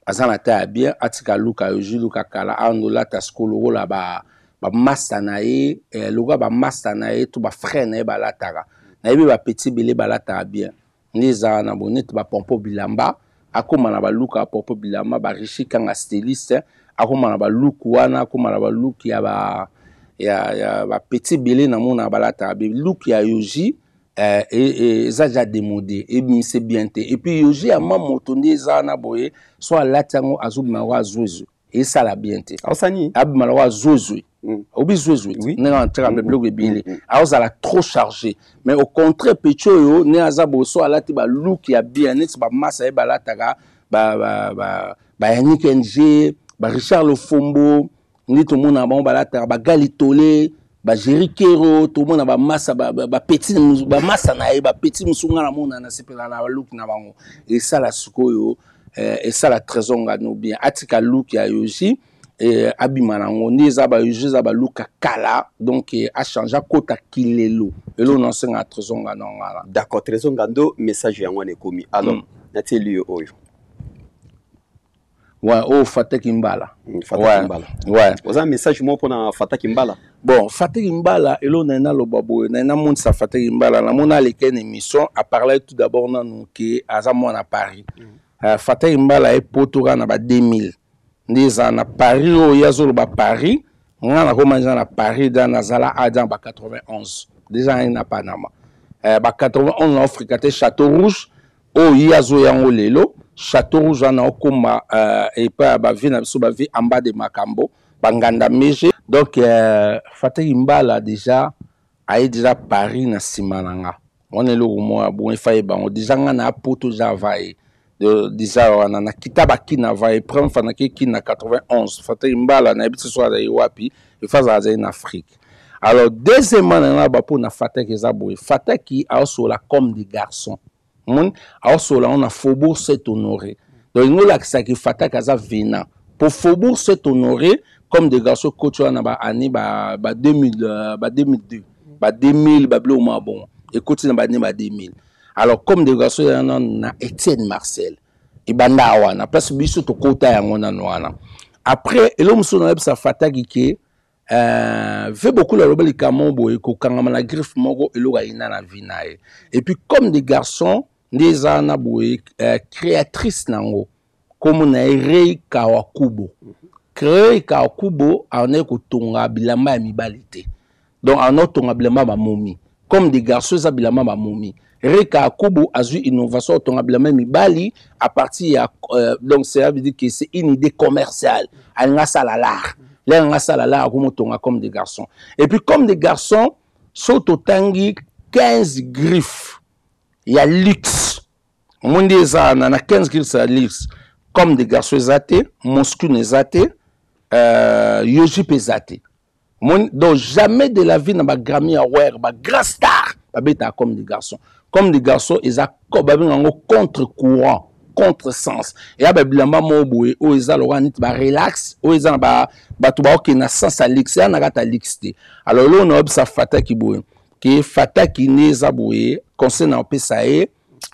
aza na taille ya bien, atika luka yoji luka kala, andolata sikoyo lokola bamasa na ye, lokola bamasa na ye to bafrère na ye balataka. Nayebi bapetit ebele balataka bien nde ezala na bo neti bapompo bilamba, akóma na baluka bapompo bilamba, barichi kanga styliste, akóma na baluku wana, akóma na baluku ya ba ya bapetit ebele namona balataka be luku ya Yoji. Eza ja démodé, ebimise bien te. Et puis Yoji ya ma moto nde eza wana boye, so alati yango azobima yango azwezwe, esala bien te. Osani. Abima yango azwezwe. Obi zwezwe ndenge antraka biloko ebele, aozala trop chargé. Mais au contraire, petit oyo nde aza boye, so alati baluki ya bien neti bamasa ye balataka, bayannick ng, barichard Lofombo, nde tomona bango balataka, bagali tole, bageri kero, tomona bamasa bapetit, bamasa na ye bapetit mosusu nga namona nasepela na baluki na bango. Esala sikoyo, esala Trésor Ngano bien, atika luki ya Yoji, abima nango nde eza bayoji, eza baluka kala. Donc achange, akota kilelo eloko nasenga Trésor Ngano ngala. D'accord, Trésor Ngando, message yango wana ekomi. Alors natieli yo oyo. Ouais, oyo Fataki Mbala. Fataki Mbala. Ouais. Oza message moko mpona Fataki Mbala? Bon, Fataki Mbala, eloko na ye naloba boye, na ye namonisa Fataki Mbala, namona aleki na émission, aparlaki tout d'abord nanu ke aza mwana Paris. Fataki Mbala ye poto kaka na ba 2000 nde ezala na Paris. Oyo ye azoloba Paris, nga nakoma eza na Paris da nazala aja ba 91 déjà ngai na Panama. Ba 91 na Afrika te, Château Rouge oyo ye azoya yango lelo, Château Rouge wana okóma epai ya bavie na biso, bavie amba de makambo banganda mege. Donc Fataki Mbala déjà aye déjà Paris na nsima na nga wana, eloko moko ya bon efa ye bango déjà nga na poto déjà ava ye déjà wana nakita bakina ava ye. Première fois nake kini na 91, Fataki Mbala nayebi te so azali wapi, efa azala azali na Afrique. Alors deuxièmement, na nga bapo na Fataki eza boye, Fataki aosola comme des garçons, moni aosola ngo na Faubourg Saint Honoré. Donc ingo olakisaki Fataki aza vena po Faubourg Saint Honoré comme des garçons koti wana ba année ba 2000, ba 2002, ba 2000, babiloko mwa bongo ekoti na ba année ba 2000. Alors comme des garçons eza nanu na Etienne Marcel, ebanda wana place biso tokota yango nanu wana. Après eloko mosusu nayebisa Fataki ke ve beaucoup aloba likambo boye, kokangama na griffe moko eloko ayina na vie na ye. Et puis comme des garçons nde eza wana boye, créatrice nango kombo na ye Rei Kawakubo. Rei Kawakubo aonaki kotonga bilamba ya mibali te, donc aotonga bilamba bamomi. Comme des garçons eza bilamba bamomi. Rei Kawakubo azwi innovation, otonga bilamba ya mibali à partir ya donc cela veut dire que c'est une idée commerciale. Alinga asala l'art, lere anga asala l'art, akomotonga comme des garçons. Et puis comme des garçons, so totangi 15 griffes ya luxe. Omoni nde eza na 15 griffes ya luxe, Comme des Garçons eza te, Moschino eza te, Yohji mpe eza te. Omoni, donc jamais de la vie na ba Grammy ya Were, ba grand star babetaka Comme des Garçons. Comme des Garçons eza babenga yango contre courant, contre sens. Eya ba bilamba moko boye oyo eza lokola neti ba relax, oyo eza na bato baokende na sens ya luxe, eya na kati ya luxe te. Alors eloko nayebisa Fataki boye, ke Fataki nde eza boye, conseil na opesa ye,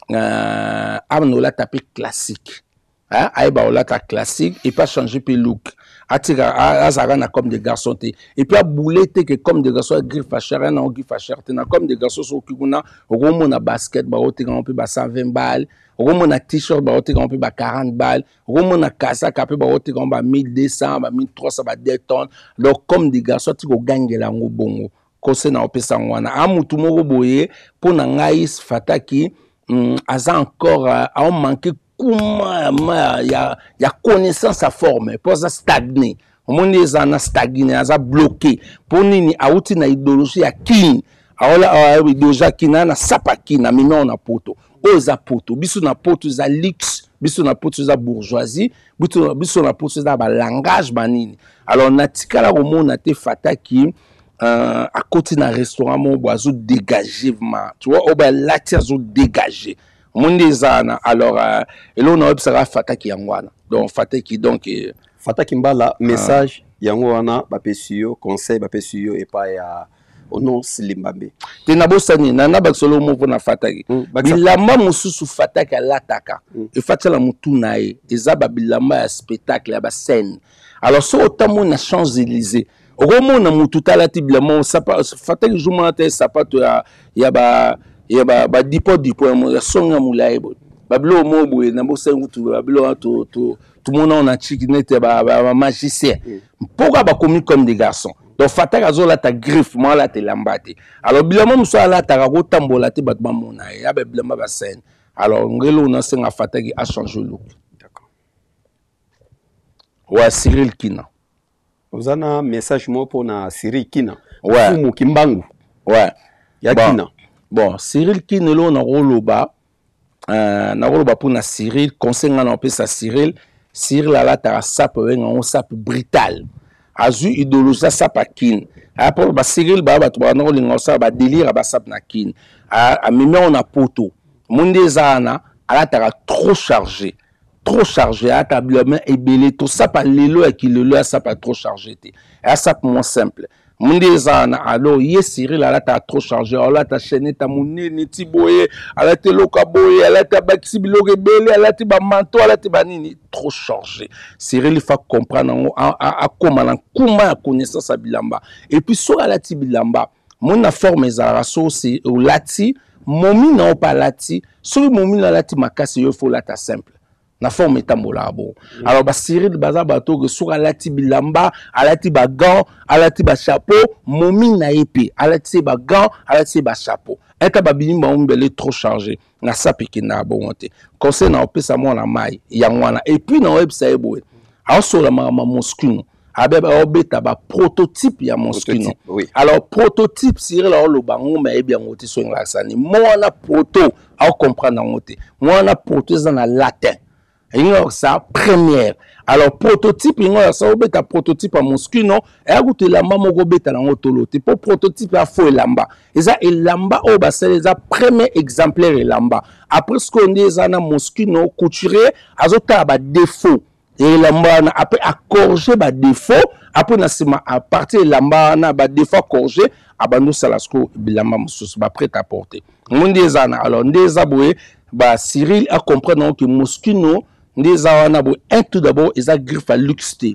amana olata pe classique. Hein, ayeba olata classique et pas changer pe look. Atika azalaka na Comme des Garçons te. Et puis aboule te que Comme des Garçons griffe à cher, na griffe à cher te. Na Comme des Garçons soki kuna okomona basket ba oteka mpe ba 120 balles, okomona t-shirt ba oteka mpe ba 40 balles, okomona kasaka mpe ba oteka ba 1200, ba 1300, ba 2 tonnes. Donc Comme des Garçons atika ogangela yango bongo. Conseil na opesa yango wana. A mutu moko boye mpo na ngai Fataki, aza encore a manqué kuma ya connaissance ya forme, mpo aza stagné. Omoni eza na stagné, aza bloqué. Mpo nini awuti na idéologie ya Kin, aola idéologie ya Kin, na sapa Kin, amemi na poto. Oyo eza poto, biso na poto eza luxe, biso na poto eza bourgeoisie, biso na poto eza ba langage banini. Alors natikala komona te Fataki akoti na restaurant moko boye azo dégager vraiment, tu vois, oyo balati azo dégager. Omoni eza wana. Alors eloko na oyebisaka Fataki yango wana. Donc Fataki, donc Fataki Mbala, message yango wana bapesi yo conseil, bapesi yo epai ya Onos Limbambe. Te nabosani na bakisolo moko na Fataki. Bilamba mosusu Fataki alataka, efatiala motu na ye, eza ba bilamba ya spectacle ya ba scène. Alors soki otamoni na Champs-Élysées, okomona motu talati bilamba Fataki jour mwana te sapato ya ba ya ba dipo dipo ya songa molai boye. Babiloko moko boye na bosani kutu babiloko wana tomona na chiki neti ya ba magicien. Mpoka bakomi Comme des Garçons. Donc Fataki azolata griffe, mo alata elamba te. Alors bilamba mosusu alataka kotambola te bato bamona ye, ya ba bilamba ba scène. Alors ngelo nasenga Fataki a changer look. D'accord. Ouais, Cyril Kina. Oza na message moko mpona Cyril Kina. Ouais. Fumu Kimbangu. Ouais. Ya Bon. Kina. Bon, Cyril Kina eloko nakoloba mpona Cyril, conseil nga na opesa Cyril, Cyril alataka sape obenga yango sape brutal. Azwi idéologie ya sape ya Kin. Aya mpo ba Cyril ba bato bana kolinga kosala ba délire ya ba sape na Kin. Amemi yango na poto. Monde eza wana alataka trop chargé. Trop chargé, alata bilamba ebele. To sapa lelo ya kilelo ya sapa trop chargé te. Ya sape moins simple. Monde eza wana, alors ye Cyril alata trop chargé, alata chaînette ya monene ti boye, alati eloko ya boye, alati abakisi biloko ebele, alati ba manteau, alati ba nini, trop chargé. Cyril il faut comprendre yango, akoma na nkuma ya connaissance ya bilamba. Et puis soki alati bilamba, moni na forme ezalaka so se olati, momi na yo pa alati, soki momi na alati makasi yo faut olata simple. Na forme etambolaka bongo. Alors ba Cyril baza bato oyo soki alati bilamba, alati ba gants, alati ba chapeau, momi na ye pe alati se ba gants, alati se ba chapeau. Ata ba bimi bango mibale trop chargé, na sape ekendaka bongo te. Conseil na opesa mwana mai yango wana. Et puis na oyebisa ye boye, aosola makambo ya Moschino, abe aobeta ba prototype ya Moschino. Prototype, oui. Alors prototype Cyril aoloba ngo mais ayebi yango te soki ngalakisa ni. Mwana proto ao comprendre yango te. Mwana proto eza na latin. Ingo sa première. Alors prototype ingo sa obeta prototype ya Moschino, eya kutu elamba moko obeta nango tolo te. Po prototype ya faux elamba. Eza elamba oyo basali eza premier exemplaire elamba. Après ce qu'on dit eza na Moschino couturier azotala ba défaut elamba wana, après acorriger ba défaut, après na sima à partir elamba wana ba défaut acorriger abando sala siko bilamba mosusu ba prêt à porter. Ngondi eza na alors nde eza boye ba Cyril a comprendre que Moschino nde eza wana boye un tout d'abord eza griffe à luxe te.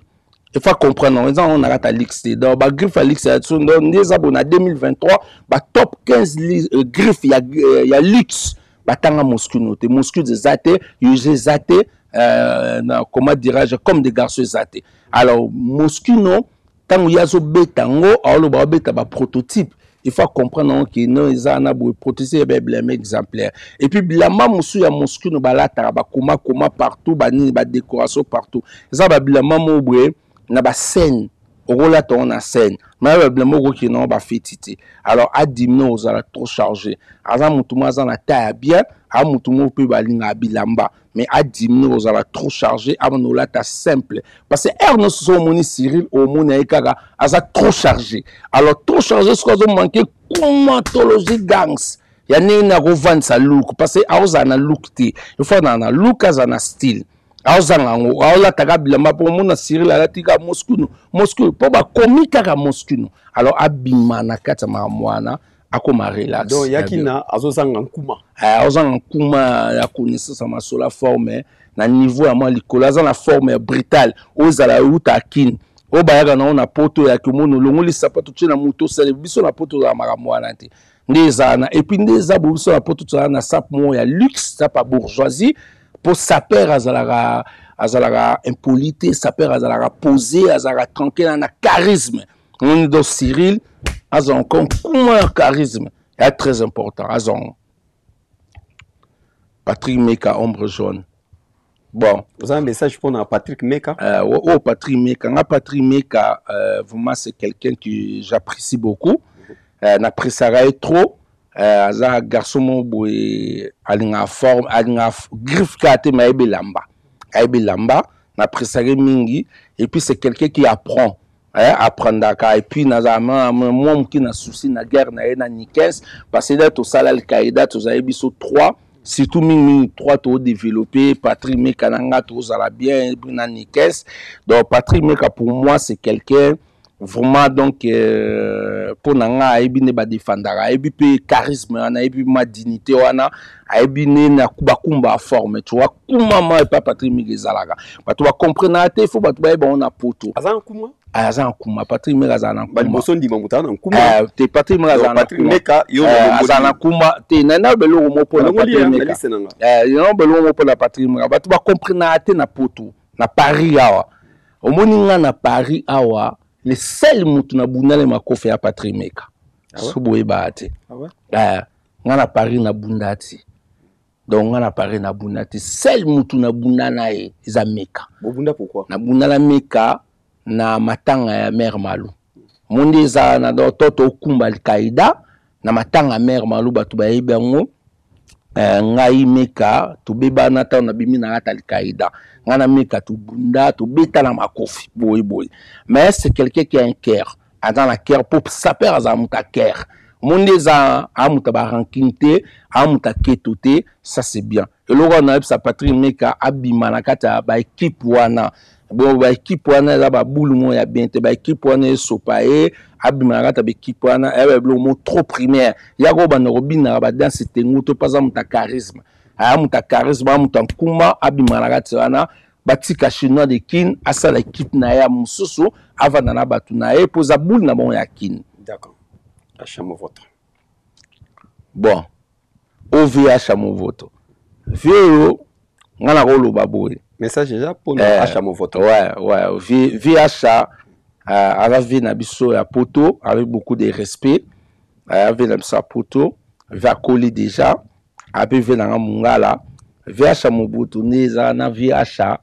Il faut comprendre, eza on a luxe te. Donc ba griffe à luxe ya so donc nde eza boye na 2023 ba top 15 griffe ya luxe batanga Moschino te. Moschino eza te, Yohji eza te, na, comment dirais-je, Comme des Garçons eza te. Alors Moschino tango ye azobeta yango, aoloba abeta ba prototype. Il faut comprendre que non eza na boye prototype ya bilamba exemplaire. Et puis bilamba mosusu ya Moschino balataka ba koma koma partout, ba nini, ba décoration partout. Eza ba bilamba mo boye na ba scène. Okolata yango na scène, mais ya bilamba okokende yango bafeti te. Alors adimine ozala trop chargé. Aza motu moko aza na taille ya bien, aza motu moko mpe balingaka bilamba, mais adimine ozala trop chargé, abanda olata simple, parce que heure nyonso soki omoni Cyril, omoni ye kaka aza trop chargé. Alors trop chargé, soki azomanke kumatologie gangs ya ndenge nini akovandisa look, parce que aozala na look te. Ifo azala na look, azala na style, aozanga yango, aolataka bilamba mpo omona Cyril alati kaka Moskuno, Moskuno mpo bakomi kaka Moskuno. Alors abima na kati ya makambo wana, akoma relax. Donc yaki na azozanga nkuma. Azozanga nkuma ya connaissance ya masolo forme na niveau ya mwa likolo. Aza na forme ya brutal oyo ezala euta akini, oyo bayaka nango na poto, yaki omona olongoli sapato, tie na moto, osale. Biso na poto ozala makambo wana te, nde ezala na, et puis nde eza bo biso na poto tozala na sape moko ya luxe, sape ya bourgeoisie, mpo saper azalaka impoli te, saper azalaka posé, azalaka tranquille, na charisme. Ngoni do Cyril aza encore nkuma ya charisme ya très important, aza ngo. Patrick Meka, ombre jaune. Bon. Vous avez un message pour Patrick Meka? Oh, Patrick Meka. Nga Patrick Meka, vraiment, c'est quelqu'un que j'apprécie beaucoup. N'apprécierais trop. Aza garçon moko boye alingaka forme, alingaka griffe kaka te, mais ayebi elamba, ayebi elamba, n'apprécierais mingi. Et puis c'est quelqu'un qui apprend, apprendaka. Et puis nazala mwa moke na souci na guerre na ye na Nikes, parce que da tosala Alkaïda, tozali biso 3, surtout mingimingi 3 todéveloppe Patrick Meka na nga, tozala bien na Nikes. Donc Patrick Meka, pour moi, c'est quelqu'un vraiment, donc mpo na nga ayebi nde badefendaka, ayebi mpe charisme wana, ayebi ma dignité wana, ayebi nde na bakumba ya forme, tu vois. Kumama epa Patrick Meka ezalaka, bato bacomprenaka te, faut bato bayeba ngo na poto. Aza na nkuma. Aza na nkuma, Patrick Meka azala na nkuma. Baliboso ndima moto aza na nkuma. Te, Patrick Meka azala na Patrick Meka, yo azala na nkuma te. Na beloko moko mpo na Patrick Meka, na beloko moko mpo na Patrick Meka, bato bacomprenaka te na poto, na Paris awa. Omoni nga na Paris awa, le seul mutu na bundale makofi ya Patrick Meka. So boyebaka te. Nga na Paris na bunda ti. Donc nga na Paris na bunda te, seul mutu na bunda na ye eza Meka. Bobunda pourquoi? Na bunda na Meka na matanga ya mère Malou. Monde eza na do to to kumba Al-Qaïda na matanga ya mère Malou, bato bayebi yango. Ngai Meka tobebana ntango nabimi na kati Al-Qaïda, ngai na Meka tobunda, tobeta na makofi boye boye. Mais c'est quelqu'un qui a un cœur, aza na cœur, po saper azala moto ya cœur. Monde eza aza moto ya baranking te, aza moto ya keto te, ça c'est bien. Eloko wana nayebisa Patrick Meka, abima na kati ya baekipe wana. Bon, baekipe wana eza babulu moko ya bien te, baekipe wana esopa ye, abima na kati ya baekipe wana, eya biloko moko trop primaire. Ya kobanda kobinaka badanse tengu to mpo aza moto ya charisme, aya moto ya charisme, aya moto ya nkuma, abima na kati wana. Batika Chinois de Kin asala ekipe na ye ya mosusu, avanda na bato na ye, mpo eza bule na bango ya Kin. D'accord. Acha Movoto. Bon, OVH Movoto. Vieux oyo nga nakoloba boye. Message déjà pour eh, Acha Movoto. Ouais, vie Acha aza vie na biso ya poto avec beaucoup de respect. Vie na biso ya poto, vie akoli déjà, ape vie na nga mongala. Vie Acha Mobutu nde eza na vie Acha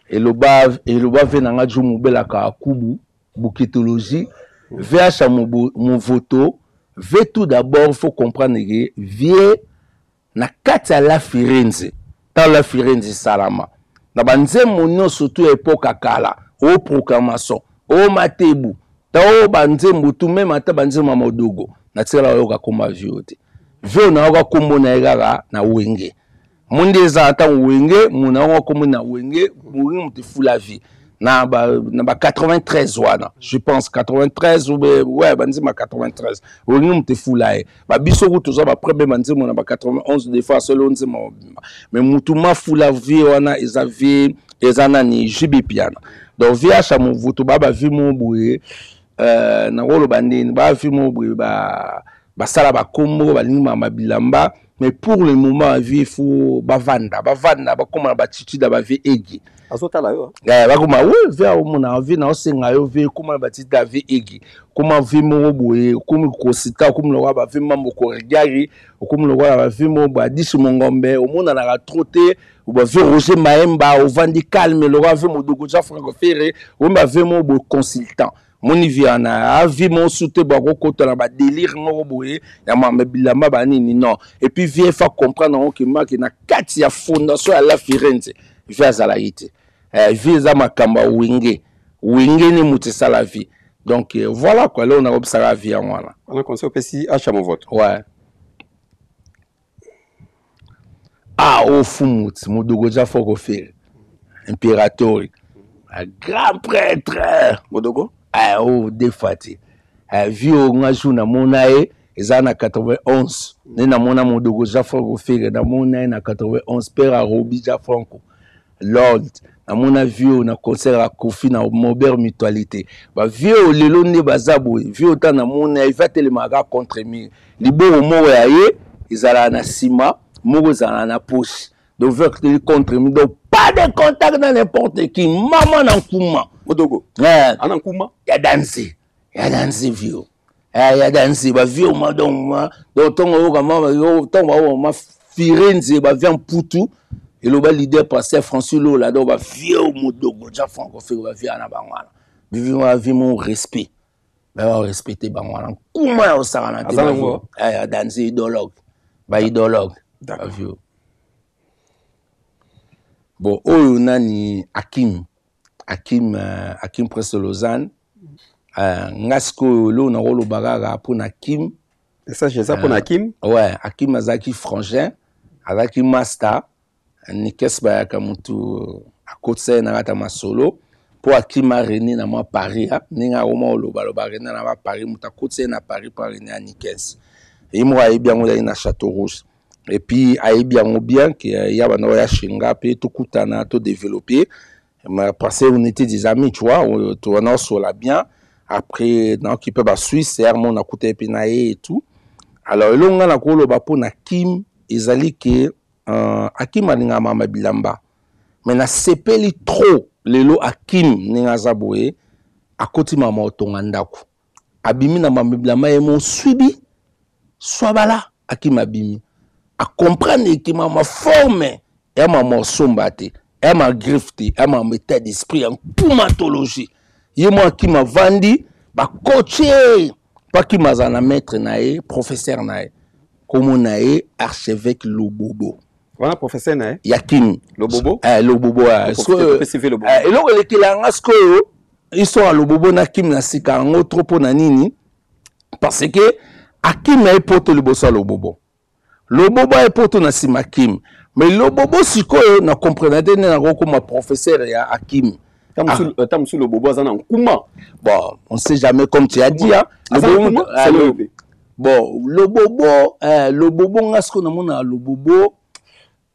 eloba vie na nga ju mobelaka kubu buketologie. VH Movoto ve, tout d'abord faut comprendre que vie na kati ya La Firenze, ntango La Firenze esalama na banzembo nyonso tu ya epoka kala, o proclamation, o matebu, ta o banzembo tu, meme ata banzembo ya modogo, natikala oyoka komba vio te. Vio nayoka kombo na ye kaka na Wenge. Monde eza ntango Wenge mona yango kombo na Wenge, Wenge moto efula vie na ba 93 wana, je pense 93 ou be, ouais, banzembo ya 93, Wenge moto efula ye. Babiso ku toza baprebe banzembo na ba 91, des fois solo nzembo mobimba, mais mutu mafula vie wana eza vie, eza nani, JB Piana. Donc vie Acha Movutu ba bavie mo boye, nakoloba ndeni, bavie mo boye ba. Basala bakombo, balingi mama bilamba, mais pour le moment vie faut bavanda, bavanda bakoma na batitude ya bavie egi. Azotala yo. Eh, bakoma oui vie omona vie na osenga yo vie koma na batitude ya vie egi. Koma vie moko boye, okomi kosita, okomi lokola ba vie mambo koregari, okomi lokola ba vie moko boye adisi mongombe, omonanaka trop te, ba vie Roger Maemba, ovandi calme lokola vie Modogo Jean Franco Ferre, okomi ba vie moko boye consultant. Moni vie wana avi mosu te bakokota na badelire moko boye ya mama bilamba banini non. Et puis vie fa comprendre yango ke maki na kati ya fondation ya La Firenze vie azalaki te. Eh, vie eza makambo ya wenge wenge nde moto esala vie. Donc euh, voilà quoi, leo nakobisaka vie yango wana. Wana conseil opesi Acha Movoto. Ouais. Ah, oh Fumut, Modogo Jafo Kofere, Imperatori, un grand prêtre. Modogo? Ah, oh, defati. Ah, vieux nga jour na mona ye, eza na 91. Nde na mona Modogo Jafo Kofere, na mona ye na 91, père à Robi Jafranco. Lord, namona vieux na concert ya Koffi na Maubert Mutualité. Ba vieux lelo nde baza boye. Vieux ta namona ye va telemaka contre mur. Liboko moko ya ye ezalaka na nsima, moko ezalaka na poche. Donc vieux akoteli contre mur. Donc pas de contact na n'importe qui. Mama na nkuma. Modogo. Eh. Ana nkuma. Ya danse. Ya danse vieux. Eh, ya danse ba vieux ma donc ma donc tongo yoka ma yo tongo ba ma Firenze ba vieux Mputu eloba leader pasteur François Lola donc ba vieux Modogo ja Franco Ferre ba vieux na bango wana vieux ma vie mon respect ba ba respecter bango wana kuma ya osaka na te eh, ya danse idologue ba idologue ba vieux bon oyo nani Hakim Hakim euh, Hakim Prince de Lausanne euh, nga sikoyo eloko nakoloba kaka mpo na Kim. Message eza mpo na Kim? Ouais, Hakim azalaki frangin, azalaki master, Nikes bayaka mutu akotisa ye na kati ya masolo mpo Hakim arene na mwa Paris ndenge akoma kolobaloba arene na ba Paris, moto akotisa ye na Paris mpo arene ya Nikes. Ye moko ayebi yango, ezalaki na Chateau Rouge. Et puis ayebi yango bien ke ya banda oya chez nga mpe tokutana to développer parce que on était des amis, tu vois, on a sola bien. Après na occupé ba Suisse er mon akuta epi na ye et tout. Alors elongo nga na koloba mpo na Kim ezali ke Hakim alingaka mama bilamba, mais nasepeli trop lelo Hakim ndenge aza boye akoti mama otonga ndako, abimi na mama bilamba ye mosubi swabala. Hakim abimi a comprendre ke mama forme ya mama osomba te, ya ma griffe te, ya mama état d'esprit ya nkumatologie. Ye mo Hakim avandi bakoche mpo Hakim azala na maître na ye, professeur na ye, kombo na ye archevêque Lobobo. Wana professeur na ye? Ya Kim. Lobobo? Eh, Lobobo. Eh, eh, eloko elekela nga sikoyo histoire ya Lobobo na Kim na sika yango trop mpo na nini? Parce que Hakim aye poto liboso ya Lobobo. Lobobo aye poto na nsima Kim. Mais Lobobo sikoyo na comprendre te nde nakokoma professeur ya Hakim. Ta mosusu Lobobo aza na nkuma. Bon, on sait jamais comme tu as dit hein. Lobobo, bon, Lobobo, eh, Lobobo nga sikoyo namona Lobobo,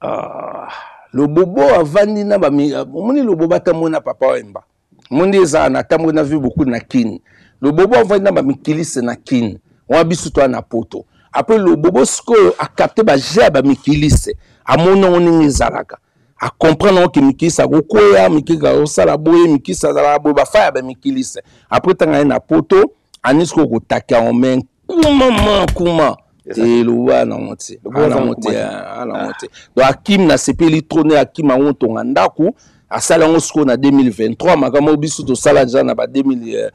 ah, Lobobo avandi na ba omoni Lobobo atambo na papa Wemba. Mondi eza na tambo na vu beaucoup na Kin. Lobobo avandi na ba mikiliste na Kin. Wana biso toa na poto. Après Lobobo sikoyo a capter ba jeu ya ba mikiliste. Amoni yango ndenge ezalaka. A comprendre yango ke mikiliste akokwea, mikiliste akosala boye, mikiliste azalaka boye, ba fa ya ba mikiliste. Après tanga ye na poto, ani sikoyo kotaka yango mais kuma ma kuma. Eloba nango te, nango te, nango te. Donc Hakim nasepeli trop ne Hakim yango tonga ndako. Asala yango sikoyo na 2023, makambo biso tosala déjà na ba 2000,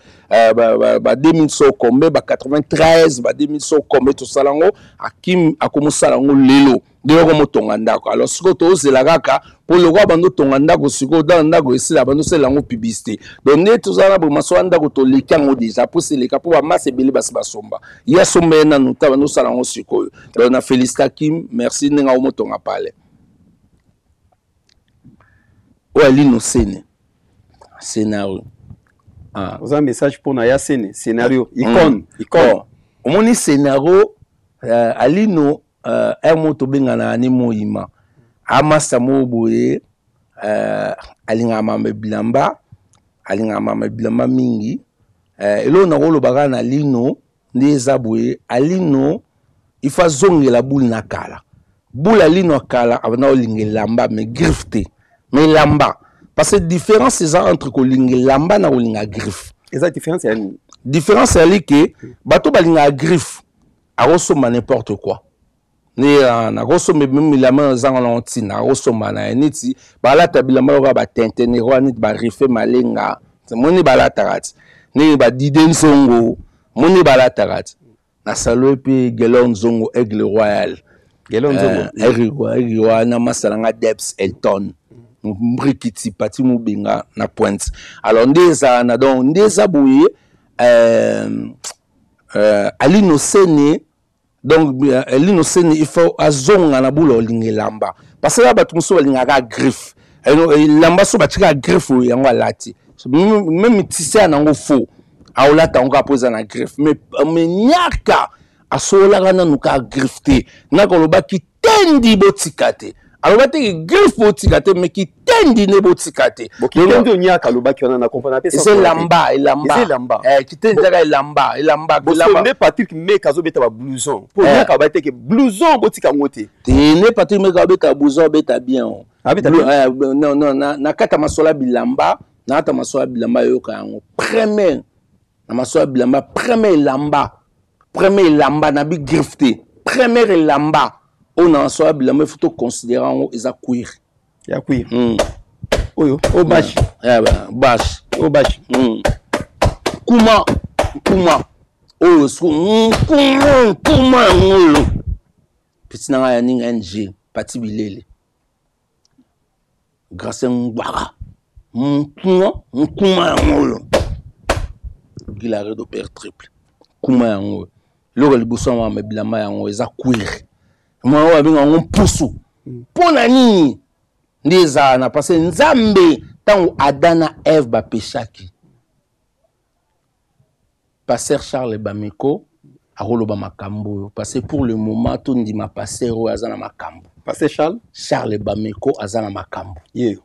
ba 2000 so combien, ba 93, ba 2000 so combien tosala yango. Hakim akomosala yango lelo nde akomotonga ndako. Alors sikoyo tozela kaka po lokola bando tonga ndako sikoyo dans ndako esila bando sala yango publicité. Donc nde tozala na boma so ndako toleki yango déjà po seleka po ba masse ebele basi basomba. Ya somba ye nanu ta bando sala yango sikoyo. Donc na félicite Hakim, merci ndenge akomotonga pale. Oyo alino sene scénario. Ah. Oza message pour na ya sene scénario icône, icône. Bon, omoni scénario alino un mot tobengana ni moyima. Amasa mo boye alingaka mama bilamba, alingaka mama bilamba mingi. Eloko nakoloba kaka na lino. Nde eza boye, Alino il faut azongela boule na kala. Boule Alino ya kala abanda kolinga elamba mais griffe te. Mais elamba parce que différence eza entre kolinga elamba na kolinga griffe. Eza différence ya nini? Différence ezali ke bato balingaka griffe akosomba n'importe quoi. Nde nakosomba bilamba ezanga nango ntina, akosomba na ye neti balata bilamba lokola batentene wana neti barife malenga moni balataka ti ndenge badide nzongo moni balataka ti. Na salue mpe Gelor Nzongo Aigle Royal. Gelor Nzongo. Aigle Royal wana masala nga Debs Elton. Mbrikiti Pati Mubenga na Pointe. Alors nde ezala na donc nde eza boye Alino Sene. Donc Alino Sene il faut azonga na bula olinga elamba parce que bato mosusu balingaka griffe. Elamba so batika griffe oyo yango alati même tisse ya nango faux aolata yango kaka mpo eza na griffe mais nyaka asololaka nanu kaka griffe te. Naka olobaki tendi botika te, aloba te griffe botika te mais kitendi nde botika te. Bon, kitendi oyo nyaka alobaki wana na comprendre pe eza elamba, elamba. Eza elamba. Kitendi ezaka elamba, elamba, Bo, elamba. nde Patrick Meka azobeta ba blouson. Po nyaka alobaki te ke blouson botika yango te. Te, nde Patrick Meka abeta blouson, abeta bien, oh. Abeta bien? Non, non, na kati ya masolo ya bilamba, na kati ya masolo ya bilamba yoka yango. Premier, na masolo ya bilamba, premier elamba. Premier elamba, na bi griffe te. Premier elamba. Oyo na masolo ya bilamba, il faut to considérer yango eza cuir. Ya cuir. Oyo, oyo bâche. Ba, bâche. Oyo bâche. Kuma, kuma. Oyo siko, kuma, kuma yango oyo. Petit na ngai ya ninga NG, Pati Bilele. Grâce Ngwaka. Nkuma, nkuma yango oyo. Gilare do père triple. Kuma yango oyo. Eloko liboso ya mama bilamba yango eza cuir. Mwana oyo abenga yango mpusu. Mpo na nini? Nde ezala na parce que Nzambe ntango Adam na Ève bapeshaki. Pasteur Charles Bameko akoloba makambo oyo parce que pour le moment tondima pasteur oyo aza na makambo. Pasteur Charles? Charles Bameko aza na makambo. Yeyo.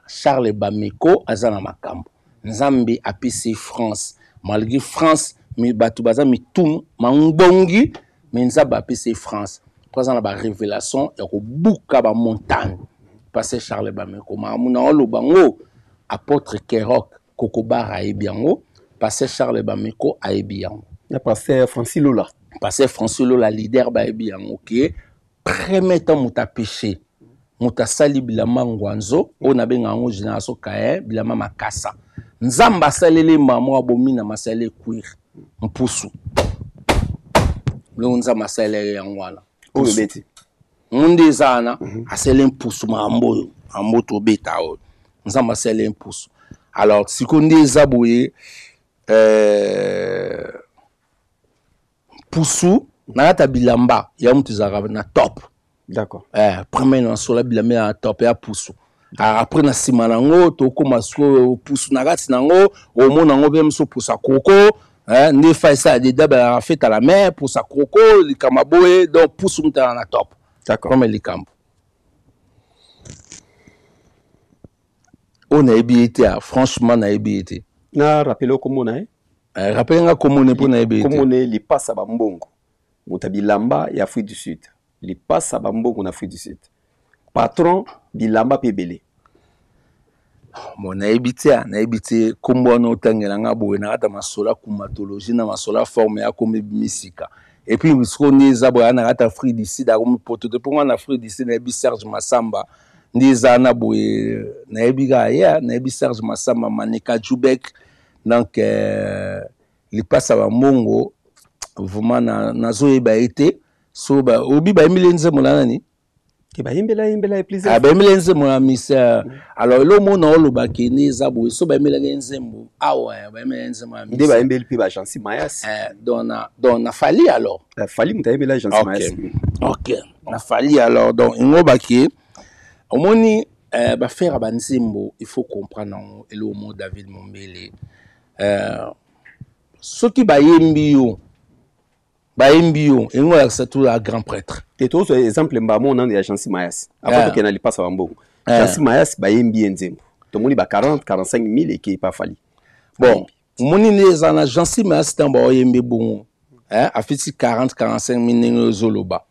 Charles Bameko aza na makambo. Nzambe apesi France malgré France mais bato baza mitu mangbongi mais Nzambe apesi France po aza na ba révélation ya kobuka ba montagne. Pasteur Charles Bameko makambo na oloba ngo apôtre Kerok Kokobar ayebi yango, Pasteur Charles Bameko ayebi yango. Na Pasteur Francis Lola. Pasteur Francis Lola leader bayebi yango ke premier temps moto a péché, moto asali bilamba ngwanzo oyo nabenga yango génération Caïn, bilamba makasa. Nzambe asaleli mama abomi na masale cuir mpusu. Longo Nzambe asaleli yango wana. Oyo beti. Monde eza wana, asali mpusu makambo oyo, makambo tobeta oyo. Nzambe asali mpusu. Alors siko nde eza boye, mpusu na kati ya bilamba ya mutu ezalaka na top. D'accord. Premier na sola bilamba ya top ya pusu. Après na sima nango tokoma sikoyo pusu na kati nango, omona yango mpe mosusu pusa koko, nde fa esala de daba ya fête à la mer, pusa koko, likambo boye, donc pusu mutu na top. D'accord. Comme likambo. Oyo nayebi ye te, franchement nayebi ye te. Na rappelé komona ye? Rappelé nga komona mpo nayebi ye te. Komona ye lipasa ba mbongo. Moto ya bilamba ya Afrique du Sud. Lipasa ba mbongo na Afrique du Sud. Patron bilamba pe ebele. Bon, nayebi te, nayebi te kombo wana otangela nga boye na kata masola kumatologie na masola forme ya kombi misika. Et puis siko nde eza boye na kata Afrique du Sud akomi poto te mpo nga na Afrique du Sud nayebi Serge Massamba nde eza na boye nayebi kaka ye, nayebi Serge Massamba Maneka Jubek. Donc lipasa ba mbongo vraiment nazoyeba ye te. So ba obi bayembeli nzembo na nani? Ke bayembela yembela ye plusieurs Ah, bayembeli nzembo na misa. Alors eloko mona oloba ke nde eza boye, so bayembelaki ye nzembo awa, bayembelaki ye nzembo ya misa. Nde bayembeli mpe ba Jancy Mayas. Donc na Fally alors. Fally moto ayembela Jancy Mayas. Ok. Na Fally alors, donc ingo bake omoni ba faire ba nzembo, il faut comprendre yango eloko mo David Mombele. Soki bayembi yo, bayembi yo, engo ya tout la grand prêtre. Et toi, c'est exemple mbamo nanu ya Jancy Mayas. Avant tokende na lipasa ba mbongo. Jancy Mayas bayembi ye nzembo. Tomoni ba 40, 45 mille eke pa Fally. Bon, moni nde eza na Jancy Mayas ntango baoyembi bongo. Eh, afiti 40 45 mille ndenge ozoloba.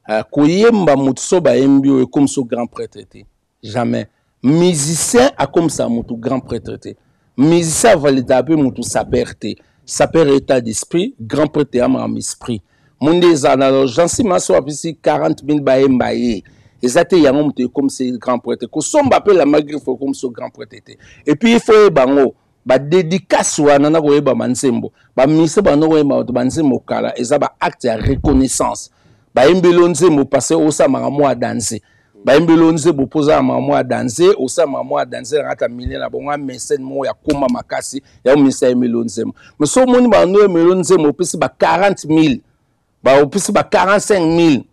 Eh, koyemba moto so bayembi oyo ekomi so grand prêtre te. Jamais. Musicien akomisa moto grand prêtre te. Musicien avalidaka mpe moto saper te. Saper état d'esprit, grand prêtre ya makambo esprit. Monde eza na Jansi Maso apesi 40 000 bayemba ye. Eza te yango moto ekomisi grand prêtre. Kosomba mpe la magriffe ekomisi grand prêtre te. Et puis il faut yeba yango badédicace wana na koyeba banzembo bamise banda koyemba bato banzembo kala eza baacte ya reconnaissance. Bayembeli yo nzembo parce osamaka mwa danse, bayembeli yo nzembo mpo ozala maka mwa danse, osamaka mwa danse na kati ya milieu na bango, amesene moko ya koma makasi ya omisa ayembeli yo nzembo. Mais so omoni bando oyembeli yo nzembo opesi ba 40 000, baopesi ba 45 000,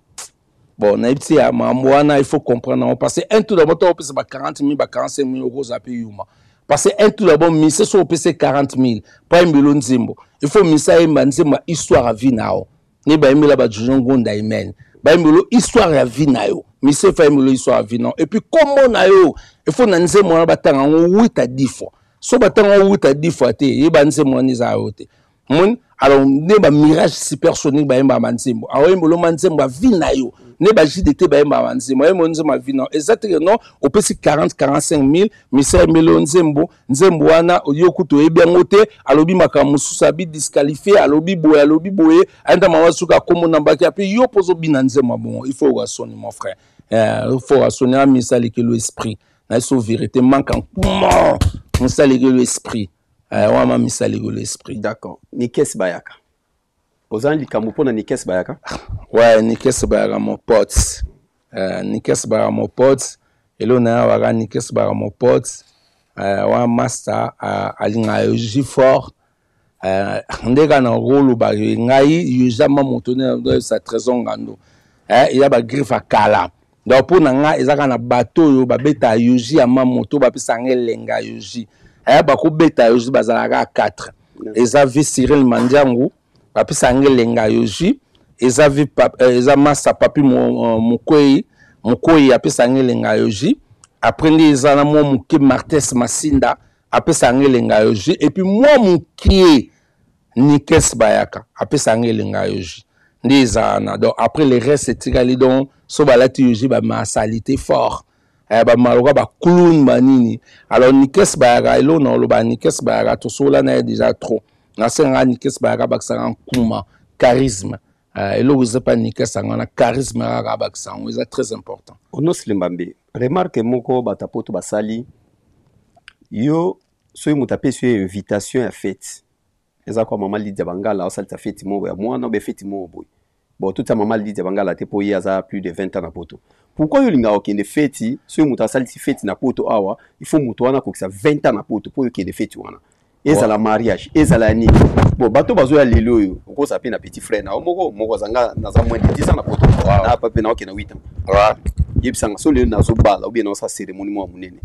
bon, nayebi ti ya makambo wana, il faut comprendre yango. Parce que un tout d'abord, to opesa ba 40 000, ba 45 000, okozala mpe yuma. Parce que un tout d'abord, mise so opesi 40 000 mpo ayembeli nzembo, il faut mise ayemba nzembo ya histoire ya vie na yo. Nde bayembela ba Junior Ngonda Amen, bayembela histoire ya vie na yo. Mise fa ayembela histoire ya vie na yo, et puis kombo na yo il faut na nzembo wana batanga yango 8 à 10 fois. So batanga yango 8 à 10 fois te, yeba nzembo wana eza yo te. Moni alors nde ba Mirage Supersonique bayembaka banzembo, aoyembela ma nzembo ya vie na yo. Nde ba JDT bayembaka banzembo, ayembela nzembo ya vie na yo. Eza te ke non, opesi 40 45 000, misa ayembeli yo nzembo, nzembo wana yo kutu oyebi yango te, alobi makambo mosusu, abi disqualifie, alobi boye, alobi boye, ayenda mama suka akombo na mbaki ape yo mpo ozobina nzembo ya bongo. Il faut oyoka soni, mon frère. Il faut oyoka soni. Amisa alekelo esprit na ye so vérité manque en comment mosa alekelo esprit wana misa alekelo esprit. D'accord. Nikes Bayaka, oza na likambo mpona Nikes Bayaka? Ouais, Nikes Bayaka mon pote. Nikes Bayaka mon pote, elo na ye waka Nikes Bayaka mon pote. Wana master alingaka yo jus fort. Nde kaka na koloba ngai yojama moto nde Trésor Ngando, eza bagriffe ya kala. Donc mpo na ngai eza kaka na bato oyo babeta yoji ya ma moto, bapesaka ngai elenga ya yoji. Bakobeta yoji bazalaka kaka 4. Eza vi Cyril Mandiangu, bapesaka ngai elenga ya yoji. Eza vi eza masa Papi Mokwei, Mokwei apesaka ngai elenga ya yoji. Après nde eza na mwa moke Martes Masinda apesaka ngai elenga ya yoji. Et puis mwa moke Nikes Bayaka apesaka ngai elenga ya yoji. Nde eza wana. Donc après le reste etikali, donc so balati yoji bamasalité fort, bamaloka baclown banini. Alors Nikes Bayaka, eloko na oloba, Nikes Bayaka tosola na ye déjà trop. Nasengaka Nikes Bayaka abakisaka nkuma charisme. Eloko eza mpa Nikes yango wana, charisme kaka abakisa yango, eza très important. Onos Limbambe, remarque moko bato ya poto basali yo: soki moto apesi yo invitation ya fête, eza kwa mama Lydia Bangala aosalisa feti moko ya mwana obe feti moko boye, bon, totia mama Lydia Bangala te mpo ye aza plus de 20 ans na poto, pourquoi yo olingaka kokende feti? Soki moto asalisi feti na poto awa, il faut moto wana akokisa 20 ans na poto mpo okende feti wana, ezala mariage, ezala ya nini. Bon, bato bazoya lelo oyo, okozala mpe na petit frère na yo moko moko azanga, naza moins de 10 ans na poto, na pa mpe naokende 8 ans. Yebisanga, so lelo nazobala ou bien naosala cérémonie moko ya monene,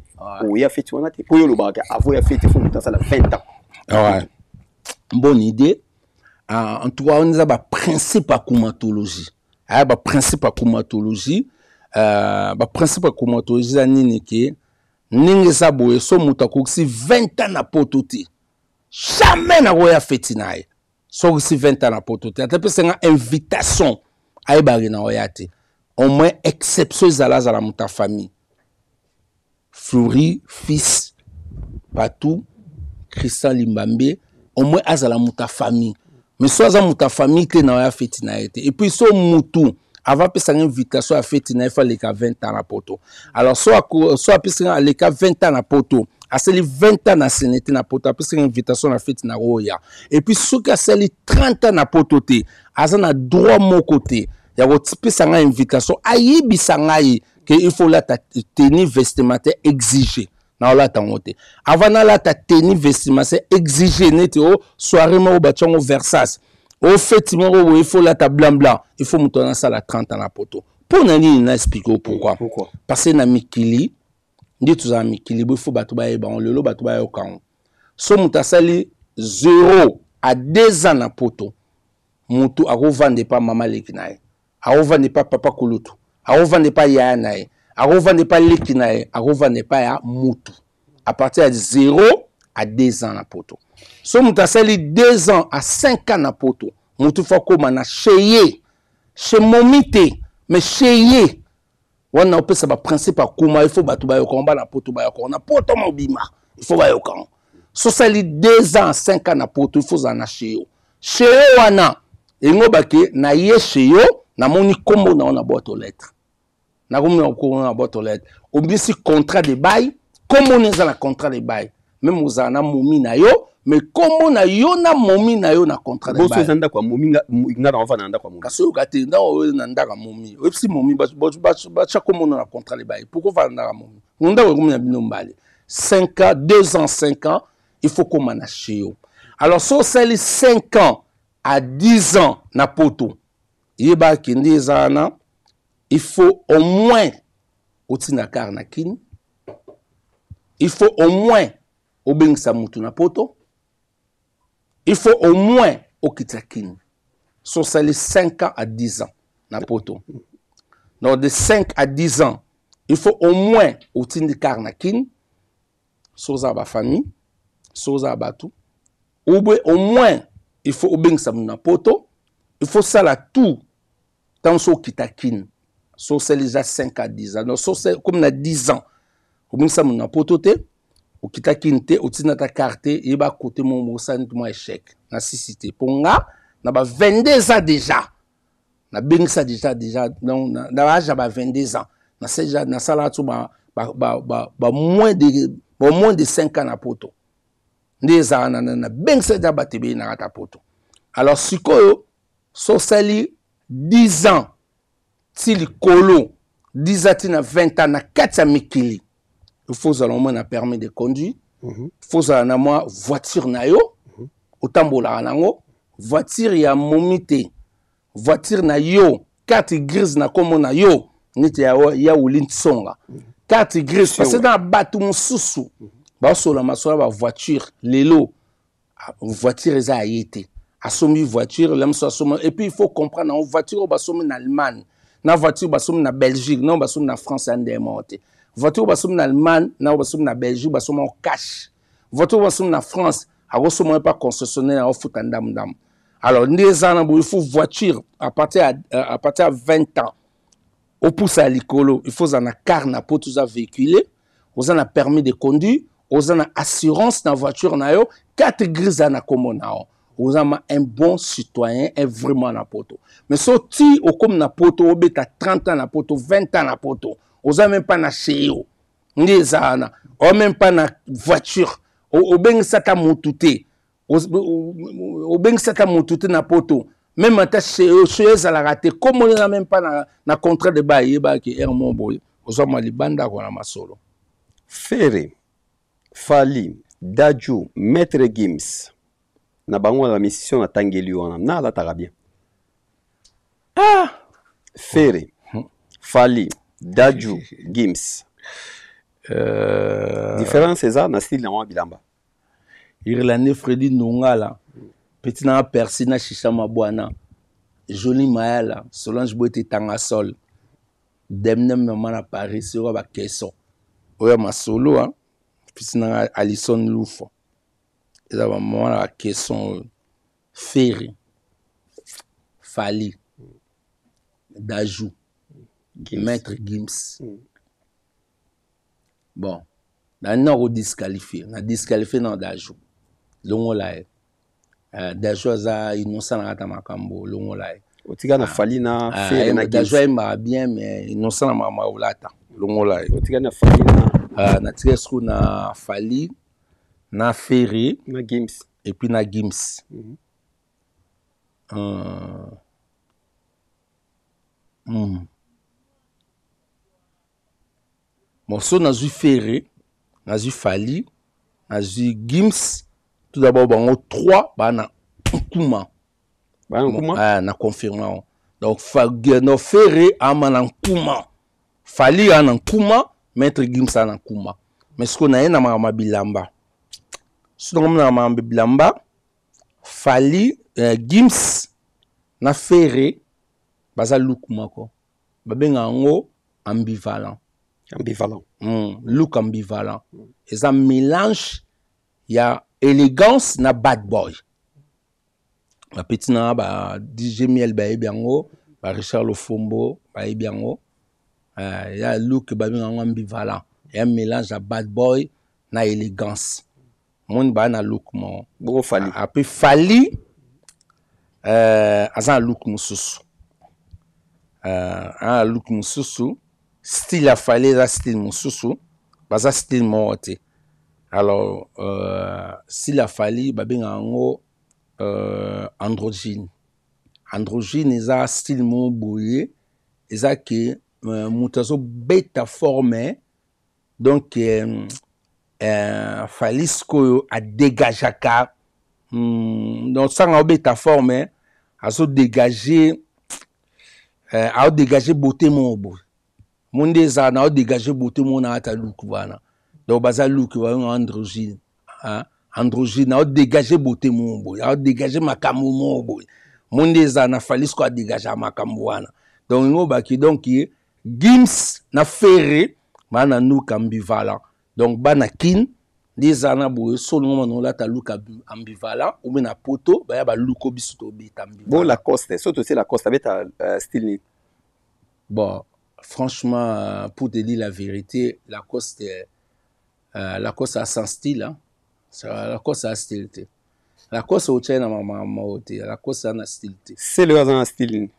oya feti wana te mpo yo olobaka avant ya feti faut moto asala 20 ans? Ouais. Bonne idée. En tout cas, on a ba principe à kumatologie. Ah, ba principe à kumatologie. Ba principe à kumatologie za nini ke ndenge eza boye, so moto akokisi 20 ans na poto te, jamais nakoya feti na ye. So okokisi 20 ans na poto te, ata pesa nga invitation, ayebaki na oya te. Au moins exception ezala, azala moto ya famille. Fleury fils Patou Christian Limbambe, au moins azala moto ya famille. Mais so aza moto ya famille te, na oya feti na ye te. Et puis so mutu avant apesanga invitation ya feti na ye, fa aleka 20 ans na poto. Alors so so apesanga, aleka 20 ans na poto, asali 20 ans na sene te na poto, apesanga invitation na feti na oya. Et puis soki asali 30 ans na poto te, aza na droit moko te ya kopesa ngai invitation, ayebisa ngai ke il faut lata tenue vestimentaire exigé. Na olata yango te. Avant nalata tenue vestimentaire exigé, neti o soirée moko batia yango Versace, o feti moko boye, il faut lata blanc blanc, il faut moto wana asala 30 ans na poto. Mpo na nini? Na explique o pourquoi. Pourquoi? Parce que na mikili nde tozala, mikili boye, faut bato bayeba yango lelo, bato bayoka yango. So moto asali 0 à 2 ans na poto, moto akovanda epa mama leki na ye, akovanda epa papa kulutu, akovanda epa yaya na ye, akovanda epa leki na ye, akovanda epa ya mutu à partir ya 0 à 2 ans na poto. So moto asali 2 ans à 5 ans na poto, Motu fo akóma na chez ye, chez momi te, mais chez ye. Wana opesa baprincipe akuma, il faut bato bayoka yango, bana poto bayoka yango, na poto mobima il faut bayoka yango. So osali 2 ans 5 ans na poto, il faut ozala na chez yo. Chez yo wana elingi obake na ye chez yo, namoni nkombo na yo na boîte aux lettres, nakomi na nkombo na boîte aux lettres, obimisi contrat de bail, nkombo na eza na contrat de bail, même ozala na momi na yo, mais nkombo na yo na momi na yo na contrat de Boso bail. Eza ndako ya momi, nga na ovanda na ndako ya momi. Kasi oyoka te, ndako oyo na ndako ya momi, oyebisi momi batya nkombo na contrat de bail, pourquoi ovanda ndako ya momi? Ndako ekomi na bino mbale. 5 ans, 2 ans, 5 ans, il faut koma na chez yo. Alors so osali 5 ans à 10 ans na poto, yeba akende eza wana, il faut au moins otinda kar na kini, il faut au moins obengisa mutu na poto, il faut au moins okita kini. So osali 5 ans à 10 ans na poto, donc de 5 à 10 ans, il faut au moins otindi kar na kini, so oza bafamille, so oza bato, ou bien au moins il faut obengisa mutu na poto, il faut sala tout ntango so okita kini. So osali eza 5 à 10 ans, donc so comme na 10 ans obengisa mutu na poto te, okita kini te, otinda ata carte te, yeba kote mo osali mwa échec na sisi te. Mpo nga na ba 22 ans déjà nabengisa déjà, donc na âge ya ba 22 ans nasalaka so ba moins de 5 ans na poto, nde ezalaka nabengisa déjà bato ebele na kati ya poto. Alors sikoyo so osali 10 ans ti likolo, 10 ans ti na 20 ans na kati ya mikili, il faut ozala au moins na permis de conduire, il faut ozala na mwa voiture na yo, otambolaka nango, voiture ya momi te, voiture na yo, carte grise na kombo na yo, neti ya Wuli Ntsonga, carte grise, parce que na bato mosusu basola masolo ya bavoiture lelo, voiture eza ya ye te, asombi voiture la mosusu asombi. Et puis il faut comprendre, yango voiture oyo basombi na Allemagne na voiture basombi na Belgique na oyo basombi na France ya ndenge moko te. Voiture oyo basombi na Allemagne na oyo basombi na Belgique, basombi yango cash. Voiture oyo basombi na France, akosomba yango pa concessionnaire, akofuta ndambu ndambu. Alors nde eza na boye, il faut voiture à partir ya 20 ans opusa ya likolo, il faut ozala na car na poto, oza véhiculé, oza na permis de conduire, oza na assurance na voiture na yo, carte grise na kombo na yo, oza ma un bon citoyen, un vraiment na poto. Mais so ti okomi na poto, obeta 30 ans na poto, 20 ans na poto, oza même pas na chez yo, nde eza wana o même pas na voiture, obengisa ata motu te, obengisa ata motu te na poto, même ata chez yo ezalaka te, kombo eza même pas na contrat de bail, yebaki aire mo boye ozwa mwa libanda kona masolo. Ferre, Fally, Dadju, Maître Gims, na bango na bamusicien natangeli wana, na alataka bien. Ah! Ferre, Fally, Dadju, Gims, différence eza na style na mwa bilamba. Irlandais Freddy Ndongala, petit na Percy na Shisha Mabwana, Joli Mayala, Solange Boete Tanga Sol, Demnem mama na Paris, oyo ba keso oyo masolo, hein, petit na Alison Lufo, eza ba mama na ba keson oyo. Ferre, Fally, Dadju, Gims. Maître Gims. Bon, na nini akodisqualifie, na disqualifie na Dadju, longola ye. Dadju aza innocent na kati ya makambo, longola ye. Otika na Fally na Ferre na Dadju Gims. Ayembaka bien, mais innocent na makambo ya kolata, longola ye. Otika na Fally na Natika sikoyo na Fally na Ferre na Gims. Et puis na Gims. Bon, so nazwi Ferre, nazwi Fally, nazwi Gims, tout d'abord bango 3 baa na nkuma. Baa na nkuma. Ah, na confirme yango. Donc no, Ferre ama na nkuma, Fally aa na nkuma, Maître Gims aa na nkuma. Mais sikoyo naye na makambo ya bilamba, so nango na makambo ya bilamba, Fally, Gims na Ferre baza look moko, babengaka yango ambivalent. Ambivalent. Look ambivalent eza mélange ya élégance na bad boy. Bapeti na ba DJ Miel bayebi yango, ba Richard Lofombo bayebi yango. Ya look babenga yango ambivalent, ya mélange ya bad boy na élégance. Moni baa na look moko. Bongo Fally? Apres Fally aza na look mosusu. Aza na look mosusu, style ya Fally eza style mosusu, baza style moko te. Alors style ya Fally babengaka yango androgyne. Androgyne eza style moko boye, eza ke moto azobeta forme, donc Fally sikoyo adegageaka, donc sanga obeta forme, azodégage aodégage beauté moko boye. Monde ezala na odégage beauté moko na ata look wana. Donc baza look babenga androgyne, hein? Androgyne aodégage beauté moko boye, aodégage makambo moko boye. Monde ezala na Fally sikoyo adégage makambo wana. Donc ngo baki, donc Gims na Ferre bana look ambivalent. Donc bana kin nde eza na boye, solo ngoma na olata look ambivalent ou bien na poto baya ba look biso tobeta ambivalent. Bon Lacoste, surtout c'est Lacoste abeta style ni. Bon, franchement, pour te dire la vérité, Lacoste a sans style, hein. Lacoste a style te. Lacoste otie na mama mama te, Lacoste a na style te. C'est le na style ni.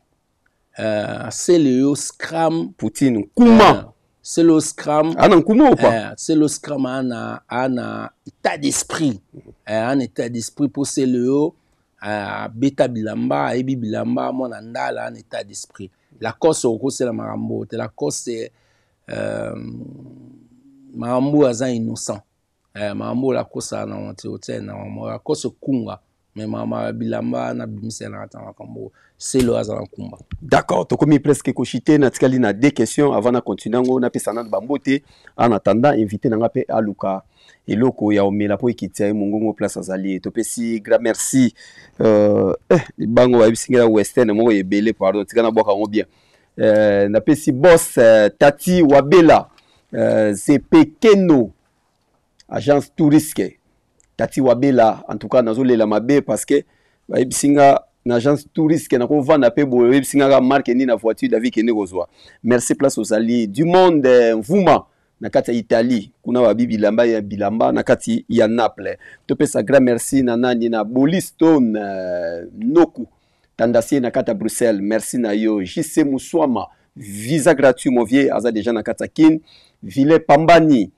C'est le Scram. Poutine Kuma. C'est le Scram. Ah non, Kuma ou pas? C'est le Scram a un état d'esprit. Un état d'esprit pour c'est le beta bilamba, ebi bilamba, mwana ndala, un état d'esprit. Lacoste okosela makambo te. Lacoste makambo aza innocent. Makambo Lacoste na te otie na makambo Lacoste kunga, mais mama bilamba na bimisela na kati makambo selo aza na kumba. D'accord, tokomi presque koshite, natikali na deux questions avant na continuer yango, napesa nanu bambote en attendant invité nanga pe aluka eloko ya omela po ekitia ye mongongo place azali. Topesi grand merci libango bayebisi ngai ya western moko ebele, pardon, tika nabwaka yango bien. Napesi boss Tati Wabela, Zepekeno agence touriste Tati Wabela. En tout cas nazolela mabe parce que bayebisi nga na agence touriste nakovanda pe boye, oyebisi nga kaka marque nini na voiture David kende kozwa. Merci place ozali du monde Mvuma na kati ya Italie, kuna babi bilamba ya bilamba na kati ya Naples. Topesa grand merci na nani na Bolistone Noku Tandasie na kati ya Bruxelles. Merci na yo JC Muswama, visa gratuit mon vieux aza déjà na kati ya Kin. Ville Pambani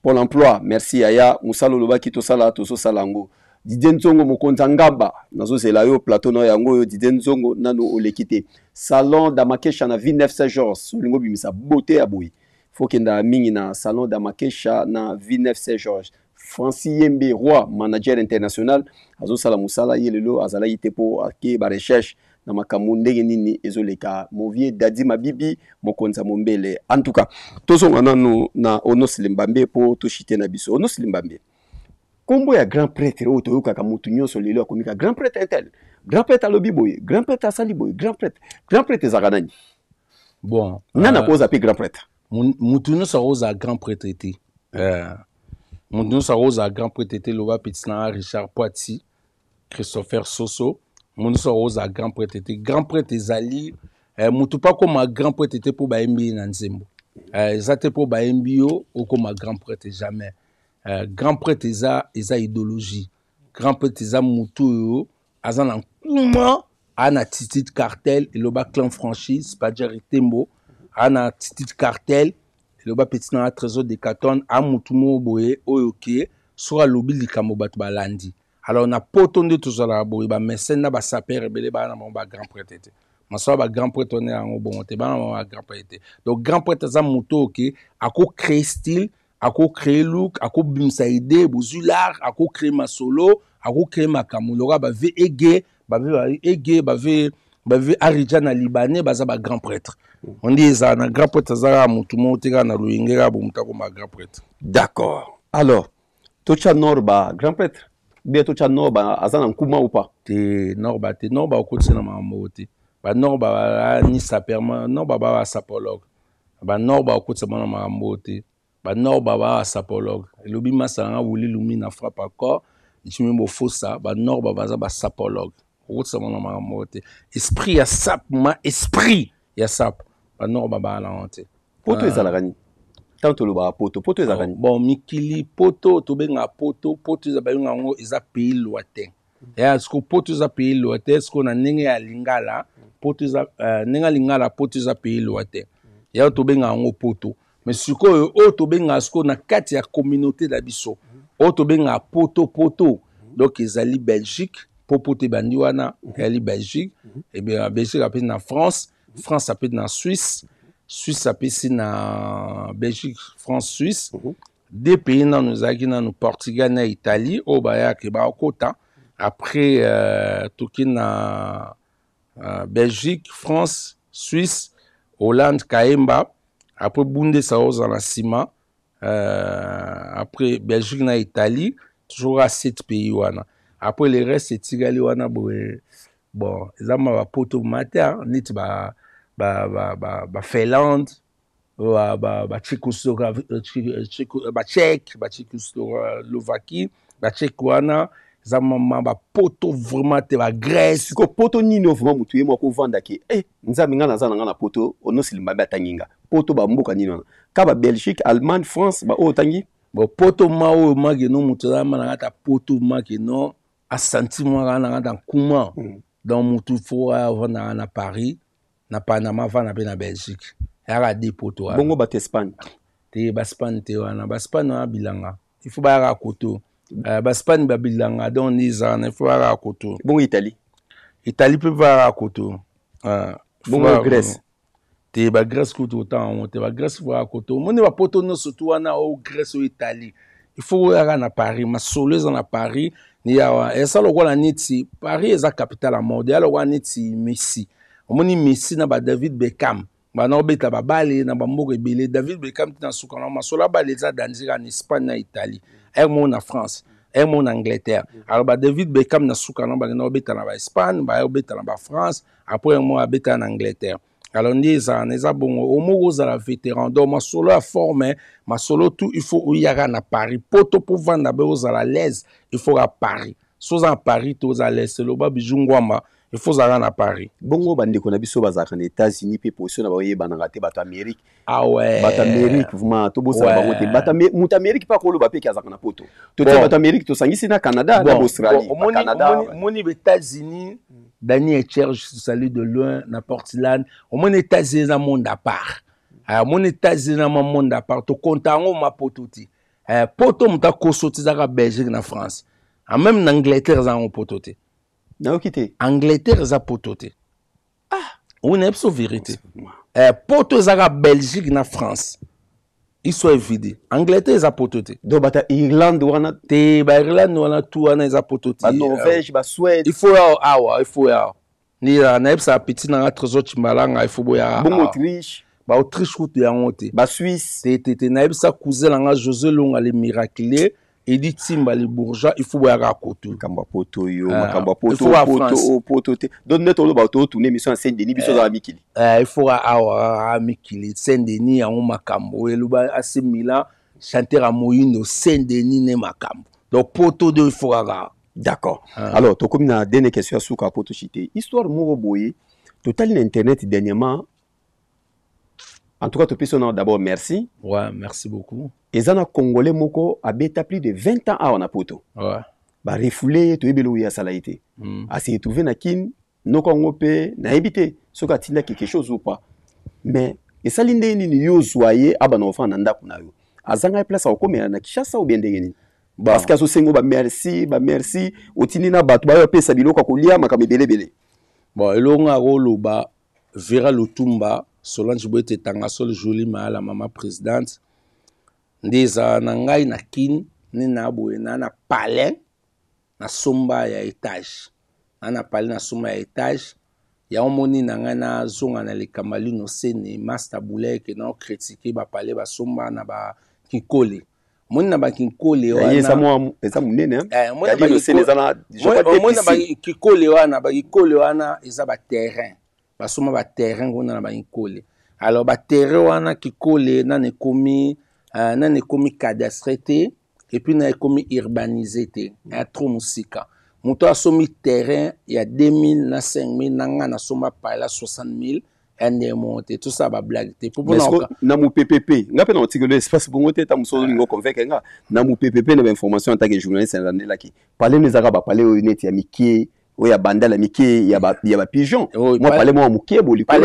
Pôle emploi, merci yaya musalo lobaki tosala tozosala yango. Didier Nzongo mokonzi ngaba nazozela yo plateau na yango yo Didier Nzongo nanu oleki te. Salon d'Amakesha na Villeneuve Saint-Georges, olingo bimisa beauté ya boye. Faut kenda mingi na salon d'Amakesha na Villeneuve Saint-Georges. Francis Yembe roi manager international azosala musala ye lelo azalaki te po ake ba recherche na makambo ndenge nini ezoleka. Mon vieux Dadi Mabibi mokonzi ya Mombele. En tout cas tozonga nanu na Onos Limbambe po toshite na biso. Onos Limbambe, kombo ya grand prêtre oyo toyokaka mutu nyonso lelo akomika grand prêtre intel, grand prêtre alobi boye, grand prêtre asali boye, grand prêtre, grand prêtre ezalaka nani? Bon, nani akoza pe grand prêtre? Mutu nyonso akoza grand prêtre te. Mutu nyonso akoza grand prêtre te. Loba petit na Richard Poiti, Christopher Soso, mutu nyonso akoza grand prêtre te. Grand prêtre ezali mutu pa koma grand prêtre te po bayembi na nzembo. Eza te po bayembi yo okoma grand prêtre jamais. Grand prêtre eza idéologie. Grand prêtre eza mutu oyo aza na nkuma, ana attitude cartel, eloba clan franchise, Padjer Tembo, ana attitude cartel, eloba petit na trésor de Caton, a mutu mo boye oyo ke soka lobi likambo bato balandi. Alors na poto nde tozala boye ba mécène na ba sapeur ebele ba na ba grand prêtre te. Masoa ba grand prêtre on est en bon te ba na ba grand prêtre te. Donc grand prêtre aza mutu oyo ke ako créer style, ako créer look, ako bimisa idée, bozui l'art, ako créer masolo, ako créer makambo. Loka ba ve ege, ba ve ba ege, ba ve ba ve Arija na Libanais, baza ba grand prêtre. On dit ça na grand prêtre za mutu mo te na luingera bo mutu akoma grand prêtre. D'accord. Alors, tocha Norba grand prêtre, bien tocha Norba azana nkuma ou pas? Te Norba te Norba okotisa na makambo te. Ba Norba ba ni saperma, Norba ba sapologue. Ba Norba okotisa na makambo te. Ba Norba ba sapologue. Elobi masanga wuli lumi na frappe accord, jimi bo fosa, ba Norba baza ba sapologue. Okotisa bango na makambo oyo te. Esprit ya sape, ma esprit ya sape, banoko babala na yango te. Poto ezalaka nini? Ntango tolobaka poto, poto ezalaka nini? Bon, mikili poto, tobengaka poto, poto eza, babengaka yango eza pays lointain. Ya siko poto eza pays lointain. Siko na ndenge ya lingala, poto eza ndenge ya lingala, poto eza pays lointain. Ya tobengaka yango poto. Mais sikoyo oyo tobengaka sikoyo na kati ya communauté na biso, oyo tobengaka poto poto, donc ezali Belgique, po poto ebandi wana, ezali Belgique. Ebe Belgique apesi na France, France apesi na Suisse, Suisse apesi na Belgique, France, Suisse. Deux pays nanu ezalaki nanu Portugal na Italie, oyo bayaki bakota. Après toki na Belgique, France, Suisse, Hollande, Kaemba. Après Bundesa ozala na nsima. Après Belgique na Italie, toujours à 7 pays wana. Après le reste etikali wana boye. Bon, eza ma ba poto mater, neti ba ba ba ba, ba Finlande, ba ba ba Tchécoslovaquie, ba Tchèque, ba Tchécoslovaquie, ba Tchèque wana eza mama ba poto vraiment te, ba Grèce. Siko poto nini oyo vraiment mutu ye moko ovanda ke Nzambe nga naza na nga na poto, onosi limbambe atangi nga. Poto ba mboka nini wana? Ka ba Belgique, Allemagne, France, ba oyo otangi? Bon, poto ma oyo ma ke no mutu aza ma na kati ya poto ma ke no asanti mwa kaka na kati ya nkuma. Donc mutu faut avanda na Paris, na Panama, avanda pe na Belgique. Yaka de poto wana. Bongo bato Espagne? Te, ba Espagne te wana. Ba Espagne wana bilanga. Il faut bayaka koto. Ba Espagne ba bilanga, donc ni zana, il faut bayaka koto. Bongo Italie? Italie pe bayaka koto. Bongo Grèce? Te, ba Grèce kutu otanga yango te. Ba Grèce faut bayaka koto. Omoni ba poto nyonso tu wana, oyo Grèce, oyo Italie. Il faut oyaka na Paris. Masolo eza na Paris. Ni awa, eza lokola neti Paris eza capitale ya mode. Eza lokola neti Messi. Omoni Messi na ba David Beckham. Bana obeta ba bale na ba mboka ebele. David Beckham tina suka na masolo ya bale eza danzira na Espagne na Italie. Air mo na France, air mo na Angleterre. Alors ba David Beckham na suka na ba na obeta na ba Espagne, ba obeta na ba France, après mo abeta na Angleterre. Alors ndi eza na eza bongo, au moko ozala vétéran. Donc masolo ya forme, masolo tout il faut oyaka na Paris. Poto pour vanda be ozala à l'aise, il faut à Paris. Soza à Paris to ozala à l'aise, loba bijou ngwamba. Il faut zala na Paris. Bongo bandeko na biso bazalaka na États-Unis pe position na bango yebanaka te, bato Amérique. Ah ouais. Bato Amérique vraiment to bosala bango te. Bato mutu Amérique pa koloba pe ki azalaka na poto. To tia bato Amérique to sangisi na Canada, na Australie, ba Canada. Omoni ba États-Unis, Daniel Etcher, je te salue de loin na Portland. Omoni États-Unis na monde à part. Ah, omoni États-Unis na monde à part. To compte yango ma poto ti. Poto mutu akoso ti zaka Belgique na France. En même na Angleterre za ngo poto te. Nayoki te. Angleterre eza poto te. Ah, oui, na biso vérité. Poto ezaka Belgique na France. Ils sont évidés. Angleterre eza poto te. Donc bata Irlande wana te, ba Irlande wana tout wana eza poto te. Ba Norvège, ba Suède. Il faut awa, awa, il faut awa. Ni na yebisa petit na nga Trésor Chimbalanga, il faut boya. Bongo Autriche. Ba Autriche kutu yango te. Ba Suisse. Te, te, te, na yebisa cousin na nga José Longa le miraculé. Edith Timba le bourgeois, il faut boyaka koto. Makambo ya poto yo, makambo ya poto, poto, oh, poto te. Donc nde toloba to tourner émission ya Saint-Denis biso za mikili. Il faut awa mikili Saint-Denis yango makambo eloba AC Milan chanteur ya moyindo Saint-Denis ne makambo. Donc poto de il faut kaka. D'accord. Alors tokomi na dernière question ya suka poto chité. Histoire moko boye totali na internet dernièrement. En tout cas, topesi yo d'abord merci. Ouais, merci beaucoup. Eza na Congolais moko abeta plus de 20 ans awa na poto. Ouais. Ba refoulé toyebeli oyo asala ye te. A se retrouver na Kin, noko yango pe nayebi te soki atinda quelque chose ou pas. Mais esali ndenge nini yo ozwa ye abana kofanda na ndako na yo? Azanga ye place akokomela na Kinshasa ou bien ndenge nini? Bon. Parce que azosengo ba merci, ba merci, otindi na bato bayo bapesa biloko ya kolia makambo ebele ebele. Bon, elongo akoloba Vera Lutumba, Solange Boete Tangasol, Jolie Maala, maman présidente. Nde ezala na ngai na Kin, nde na boye na na palais na somba ya étage. Na na palais na somba ya étage. Ya omoni na ngai na zonga na likambo ya Lino Sene, Master Boulek, na critiquer ba palais ba somba na ba Kikole. Moni na ba Kinkole wana. Eza mwa, eza munene, hein? Moni na Ya Lino ba Sene eza na, je crois, deux moni na ba piscines. Kikole wana, ba Kikole wana eza ba terrain. Basomba ba terrain kuna na ba Kikole. Alors ba terrain wana Kikole nani ekomi nani ekomi cadastré te et puis na ekomi urbanisé te. Ya trop musika. Moto asombi terrain ya 2000 na 5000 na nga nasomba pala 60000 ya ndenge moko te, tosala bablague te. Na mopepe mpe nga mpe na otikelo espace bongo te, ta mosusu olingi oconvaincre nga na mopepe mpe na bainformation en tant que journaliste nalandelaki pale no ezaka bapale oyo neti ya mike, oyo ya bandala mike ya bapigeon, mwa pale mwa moke bolikolo.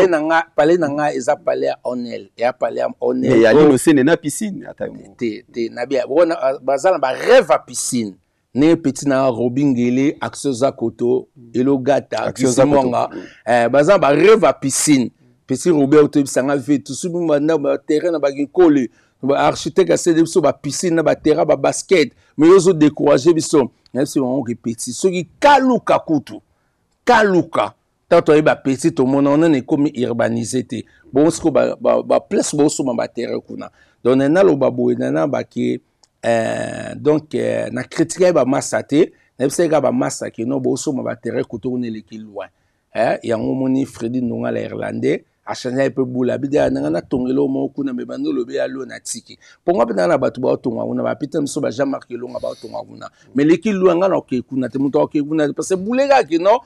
Pale na nga eza pale ya onel, ya pale ya onel ya lino sene na piscine ata te te na bia baza na barêve ya piscine ne petit na Robi Ngele, Action Zakoto, Elogata, Kisimwanga, eh, baza ba rêve à piscine. Petit Robert toyebisanga ve tosubi banda ba terrain na bakinkole ba architecte asele biso ba piscine na ba terrain ba basket, mais yo ozo décourager biso. Nayebisi bango ke petit soki kaluka kutu kaluka ntango toyebi bapeti tomona wana na ekomi urbanise te, bongo sikoyo baplace bosomba baterrain kuna. Donc naloba boye nana bake donc na critique ye bamasa te, nayebisaki kaka bamasa ke no bosomba baterrain koto kuna eleki loin. Yango omoni Fredi Ndongala irlandais achange ye mpe bula bida nanga natongela oyo moko kuna, me bandi olobi ya lo na tiki mponga mpe nanga na bato baotonga kuna, bapita biso ba Jean Marc Elonga baotonga kuna, me eleki loin, nga na okei kuna te, moto akokei kuna te parce que bule kaka ke non.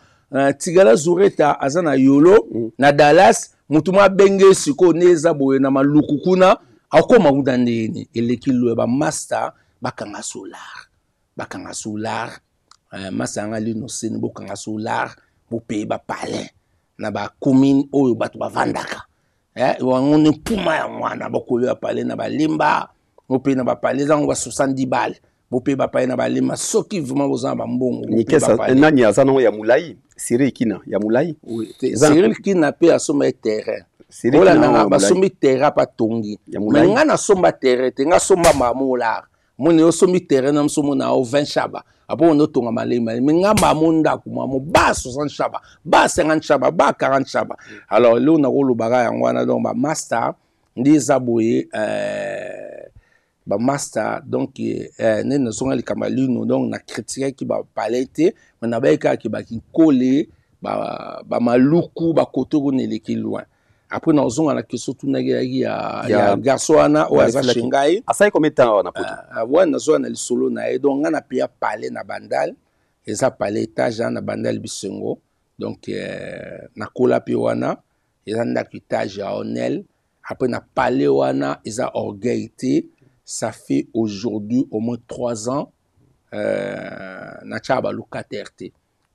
Tigala Zureta aza na Yolo na Dallas, motu mwa abenge sikoyo nde eza boye na Maluku kuna, akoma kuna ndeni eleki loin. Bamaster bakanga solar, bakanga solar, masa yanga lino seni bokanga solar, bopeye bapalin na bacommune oyo bato bavandaka, wango nde mpuma yango wana bokoyo bapalin na balemba, bopeye na bapalin ezango ba 70 bale, bopeye bapalin na balemba soki vraiment boza na bambongo. Nani aza nango ya molai? Cyril Kina ya molai. Cyril Kina mpe asomba ye terrain, olandanga basombi terrain pa tongi, me nga nasomba terrain te, nga somba mamolar moni osombi terrain na moso mona o 20 shaba apo ono tonga malema, me nga mamo ndako mamo ba 60 shaba, ba 50 shaba, ba 40 shaba. Alors leo nakolobaka yango wana, donc bamaster nde eza boye, bamaster donc nde nazonga likambo ya lino. Donc na critiquaki bapalais te, me nabayaki kaka bakinkole bamaluku bakoto kuna eleki loin. Après nazonga na question tunaki yaki ya garçon wana oyo aza chez ngai. Asali combien de temps wana poto? Wana nazonga na lisolo na ye. Donc ngai napeya palais na Bandal, eza palais étage na Bandal Bisengo, donc nakola mpe wana eza ndako étage ya onel. Après na palais wana eza orgueil te, ça fait aujourd'hui au moins 3 ans natiaka balocataire te,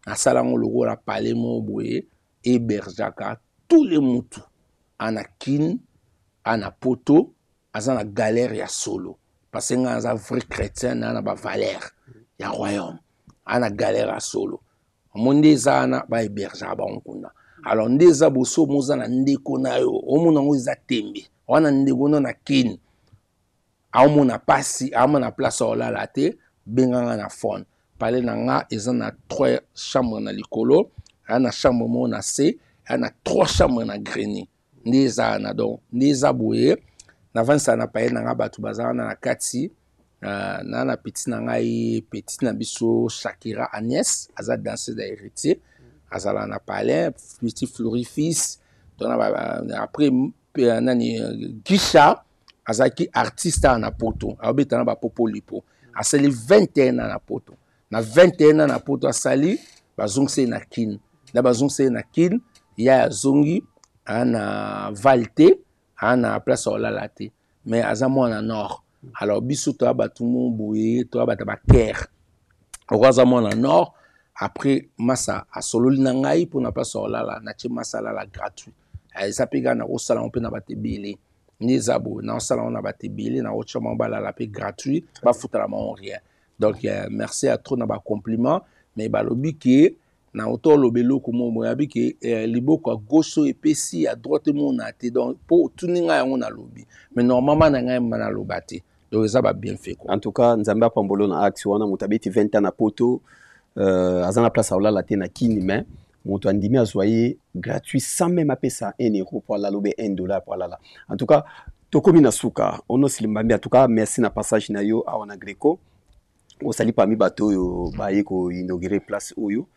nasala yango lokola palais moko boye hébergeaka tous les mutu ana Kin ana poto aza na galère ya solo, parce que nga aza vrai chrétien na na bavaleur ya royaume, ana galère ya solo omoni nde eza wana bahébergeaka bango kuna. Alors nde eza boso moza na ndeko na yo omona yango eza tembe wana ndeko no na Kin aomona pasi, aomona place aolala te, benganga na phone. Palais na nga eza na 3 chambre na likolo, aya na chambre moko na se, aya na 3 chambre na grenier nde eza wana. Donc nde eza boye navandisaka na palais na nga, bato baza wana na kati. Na petit na ngai, petit na biso Shakira Agnès aza danseuse ya Héritier, azala na palais, petit Florifis donc après nani Gisha azalaki artiste awa na poto, aobeta na bapopo lipo, asali 21 ans na poto, na 21 ans na poto asali, bazongisa ye na Kine, na bazongisa ye na Kine ya azongi aa na val te, aa na place aolala te, mais aza mwana nord. Alors biso toya bato mo boye, toya bato bakere oko aza mwana nord. Après masa asololi na ngai mpona place aolala, natie masa alala gratuit, eza mpe kaka nakosala ngo mpe na bato ebele nde eza boye, naosala ngo na bato ebele, nakotia bango balala mpe gratuit, bafutala bango rien. Donc merci à trop na bacompliment, mais balobi ke na oto oloba eloko moko boye abi ke liboko ya gauche oyo epesi ya droite emona te, donc mpo otuni ngai yango nalobi, mais normalement na ngai ma naloba te, donc eza babienfait quoi. En tout cas Nzambe apambolo na axe wana, moto abeti 20 ans na poto, aza na place aolala te na Kini, mais moto andimi azwa ye gratuit sans même apesa 1 euro po alala obe 1 dollar po alala. En tout cas tokomi na suka Honos Limbambi, en tout cas merci na passage na yo awa na Greco, osali parmi bato oyo baye koinaugure place oyo.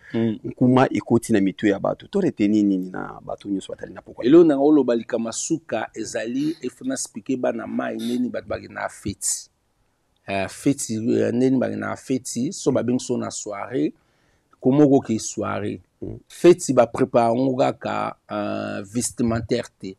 Nkuma ekoti na mitu ya bato, to retenir nini na bato nyonso batali na pokwa? Eloko nanga oloba likama suka ezali efo na expliquer bana mai ndeni bato bakendaka feti, feti ndeni bakendaka feti, so babengi so na soirée. Komoko ke soirée feti baprépare yango kaka vestimentaire te.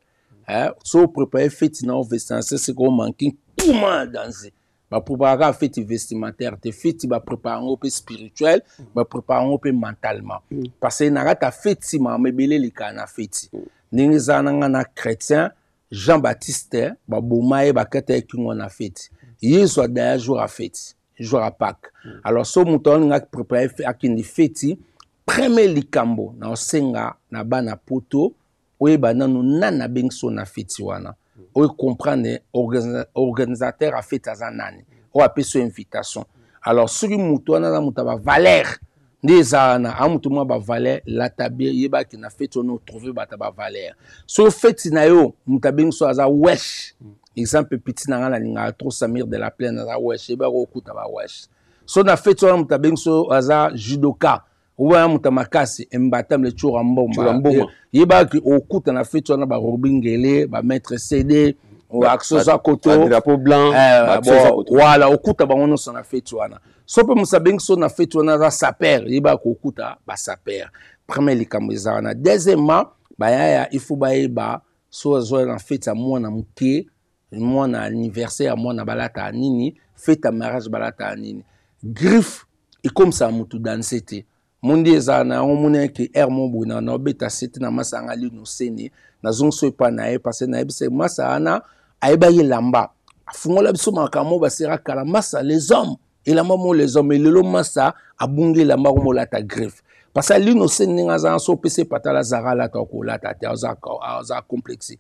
So oprépare feti na yo vestimentaire, seke omanke kuma danse. Baprépare kaka feti vestimentaire te, feti baprépare yango mpe spirituel, baprépare yango mpe mentalement, parce que na kati ya feti makambo ebele elekaka na feti. Ndenge eza na nga na chrétien, Jean Baptiste baboma ye, bakata ye kingo na feti. Yesu adaya jour ya feti, jour ya Pâques. Alors so moto aolinga prépare akende feti, premier likambo na osenga na bana poto, oyeba nanu nani abengi so na feti wana, oyo comprendre organisateur ya feti aza nani, oyo apesi yo invitation. Alors soki moto wana aza moto ya bavaleur, nde eza wana a moto mwa bavaleur, lata bien, yebaki na feti wana otrouve bato ya bavaleur. Soki feti na yo moto abengi so aza wesh, exemple piti na ngai nalingaka trop Samir de la Plaine, aza wesh, yebaki okuta ba wesh. So na feti wana moto abengi so aza judoka, wana moto ya makasi, embatamle Tshoura Mboma, yebaki okuta na feti wana barobi ngele, bamaître CD, action za koto, drapeau blanc. Wala okuta bango nyonso na feti wana. So mpe moto abengi so na feti wana aza saper, yebaka kokuta basaper. Premier likambo eza wana. Deuxièmement, bayaya il faut bayeba so azwa na feti ya mwana moke, mwana anniversaire ya mwana balataka nini, fete ya mariage balataka nini. Griffe ekomisaka motu danse te. Mondi ezala na yango, moni eke aire mo boye na naobeta sete na masa yanga lino sene, nazongi so epai na ye, parce nayebisa masa wana ayebaki elamba, afungola biso makambo basera kala masa les hommes, elamba mo les hommes. Elelo masa abungi elamba komolata griffe, parce que lino sene ndenge aza, so opesa epatala azaka alata, okolata te, aza complexe,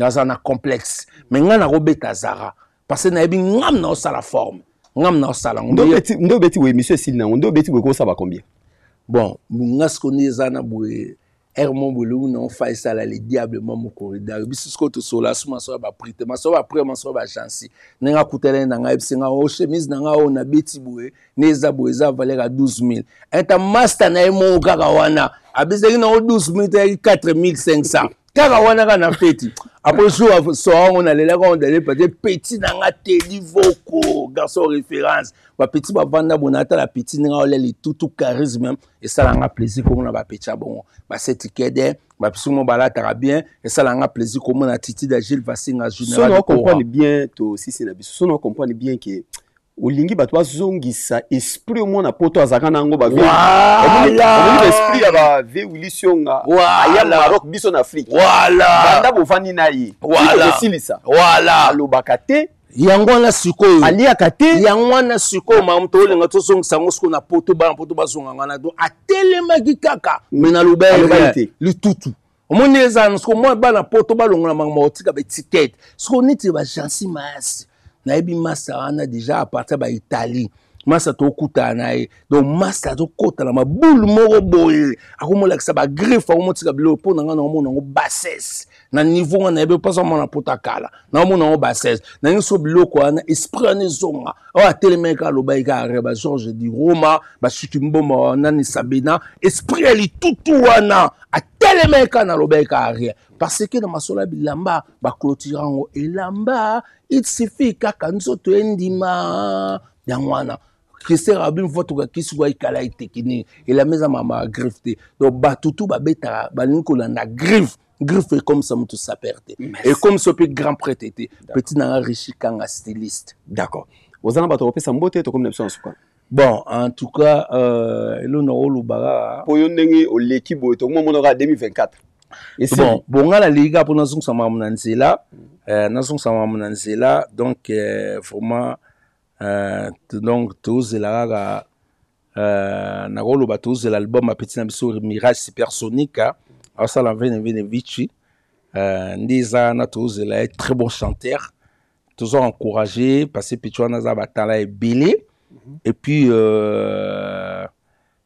aza na complexe. Mais ngai nakobeta Zara parce que nayebi ngam na osala forme, ngam na osala. Nde obeti boye, émission esili nango. Nde obeti boye, kosala combien? Bon, nga siko nde eza na boye, aire mo boye lobu na ofa esala le diable mwa mokoridar. Biso sikoyo tosola so maso ya baprix te, maso ya baprix, maso ya bagensi. Ndenge akutani na ngai, yebisi ngai o chemise na ngai oyo nabeti boye nde eza boye, eza valeur ya 12 000. Enta master na ye moko kaka wana abisaki nango 12 000 te, yaki 4500 kaka wana kaka na feti. Après jour soa yango nalelaka yango dale pate petit na nga Tedi Voko, garçon référence. Bapeti bavanda bona, atala petit ndenge aolia litutu, charisme esalanga plaisir komona bapeti ya bongo, baseti kede bapesi mo balataka bien, esalanga plaisir komona attitude ya Gilles Vasinga. Général comprendre bien tosisi na biso, sono comprendre bien ke olingi bato bazongisa esprit omona poto azalaka na yango, baesprit ya ba ve Willy Sionga aya Maroc, biso na Afrique. Banda bovandi na ye esilisa, alobaka te. Yango wana sikoyo. Aliaka te. Yango wana sikoyo makambo tolinga tozongisa yango sikoyo na poto, bana poto bazonga ngana. Donc atelemaki kaka, me naloba te. Litutu omoni eza na sikoyo mwa bana poto balongola makambo bakotika baetikete sikoyo neti bagensi mayasi. Nayebi masa wana déjà à partir ba Italie, masa tokutana na ye. Donc masa azokota na mabulu moko boye, akomolakisa bagriffe, akomotika biloko. Mpo na ngai naomona yango bassesse na niveau nga nayebi mpasa mwana poto akala, naomona yango bassesse nangi so biloko wana, esprit wana ezonga. Oyo atelemaki kaka, alobaki kaka re ba George di Roma, basuki mboma nani Sabina, esprit ya litutu wana atelemaki kaka, nalobaki kaka rien, parce que na masolo ya bilamba baclotire yango elamba, il suffit kaka nzoto endima yango wana. Christian Rabin votuka kisi kwa ikala etekini elamba eza mama ya griffe te. Donc bato tu babetaka balingi kolanda griffe, griffe ekomisa moto saper te, ekomisa mpe grand prêtre te. Petit nanga Richi Kanga, styliste. D'accord, oza na bato kopesa mbote, tokomi na biso na suka. Bon, en tout cas elo na oloba kaka mpo yo ndenge oleki boye, tokomomona kaka 2024. Bon bon, ngai naleki kaka mpo nazongisa makambo na nzela, nazongisa makambo na nzela. Donc vraiment donc tozela kaka, nakoloba tozela album apeti na biso Mirage Supersonique, aosala vene vene vici, nde eza wana tozela ye. Très bon chanteur, tozo encourager parce que petit wana aza batala ebele. Et puis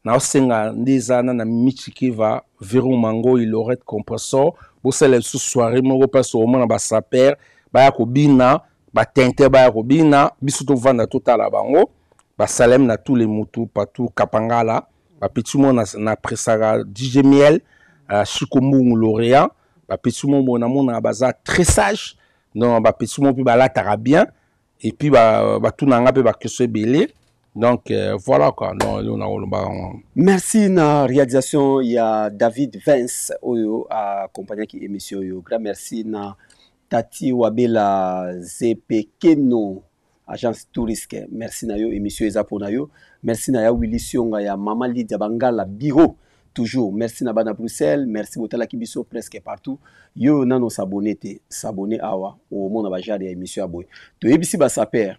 naosenga nde eza wana na Michikeva, Veron Mangoi, Lorette Compressor, bosala lisusu soirée moko mpasi omona basaper baya kobina, batente baya kobina, biso tovanda totala bango. Basalem na tous les mutu partout, Kapangala, bapeti mo na presaka DJ Miel, Chiko Mbungu lauréat, bapeti mo boye namonaka baza très sage. Donc bapeti mo mpe balataka bien, et puis batuna nga mpe baquestion ebele. Donc voilà quoi, donc eloko nakoloba yango. Merci na réalisation ya David Vince oyo accompagnaki émission oyo. Grand merci na Tati Wabela Zepekeno agence touriste. Merci na yo, émission eza pona yo. Merci na ya Willy Sionga ya Mama Lydia Bangala bureau toujours. Merci na bana Bruxelles, merci botalaki biso presque partout. Yo nano s'abonner te, s'abonner awa omona ba genre ya émission ya boye. Toyebisi ba sapeur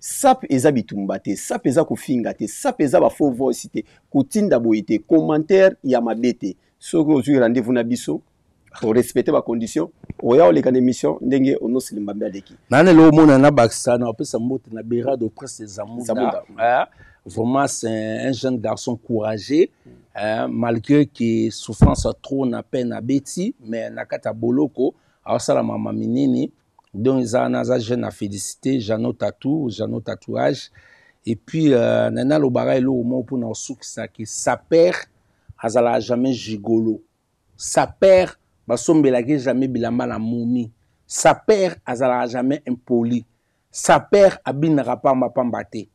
Sap eza bitumba te, sap eza kofinga te, sap eza ba faux voice te, kotinda boye te, commentaire ya mabe te. Soki ozui rendez-vous na biso, o respecter ba conditions, oya oleka na émission ndenge Onos Limbambe aleki. Nani eloko omona na bakisa na opesa mbote na Berado Prince Zamunda. Zamunda. Hein? Vraiment c'est un jeune garçon courageux, hein? Malgré que souffrance trop na peine abeti, mais na kati ya boloko aosala mama minini. Donc eza wana aza jeune à féliciter Jeannot Tatou, Jeannot Tatouage. Et puis nana lobaka eloko moko mpona kosukisa ke saper azalaka jamais gigolo. Saper basombelaki jamais bilamba na momi. Saper azalaka jamais impoli. Saper abinaka pamba pamba te.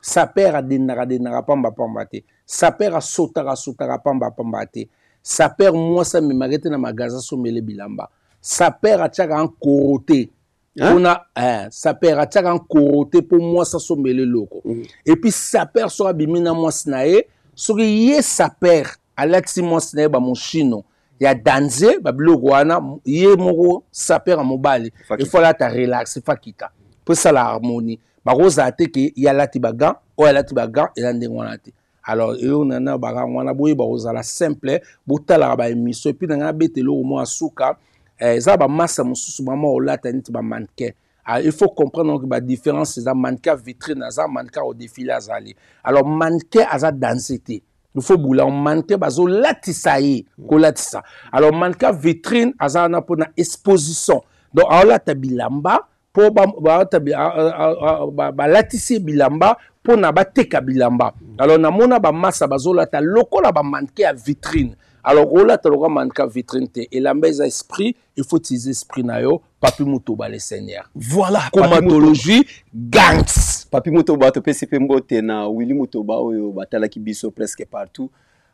Saper adendaka dendaka pamba pamba te. Saper asotaka sotaka pamba pamba te. Saper mwasi amemaka te na magasin asombele bilamba. Saper atiaka nkoro te. Mpona saper atiaka nkoro te mpo mwasi asombele eloko. Et puis saper soki abimi na mwasi na ye, soki ye saper alatisi mwasi na ye ba moshino ya danze ba biloko wana, ye moko saper ya mobali, il faut alata relax, il faut akita mpo esala harmonie. Bakozala te ke ye alati ba gants, oyo alati ba gants eza ndenge wana te. Alors eyo nana baka wana boyeba kozala simple, botalaka ba émission. Et puis na ngai abeta eloko moko ya suka, eza ba massa mosusu mama olata neti ba mannequin. Ah, il faut comprendre donc ba différence eza mannequin vitrine aza mannequin au défilé azali. Alors mannequin aza danser te. Il faut boula mannequin bazo latisa ye kolatisa. Alors mannequin vitrine aza na pona exposition. Donc aolata bilamba po ba, ba, ba, ba, ba, ba latisi bilamba po na bateka bilamba. Alors namona ba massa bazolata lokola ba mannequin ya vitrine. Alors olata lokola mannequin vitrine te, elamba eza esprit, il faut utiliser esprit na yo. Papi Mutoba le Seigneur. Voilà, Komatologie gangs. Papi Mutoba to pesi pe mbote na Willy Mutoba oyo batalaki biso presque partout.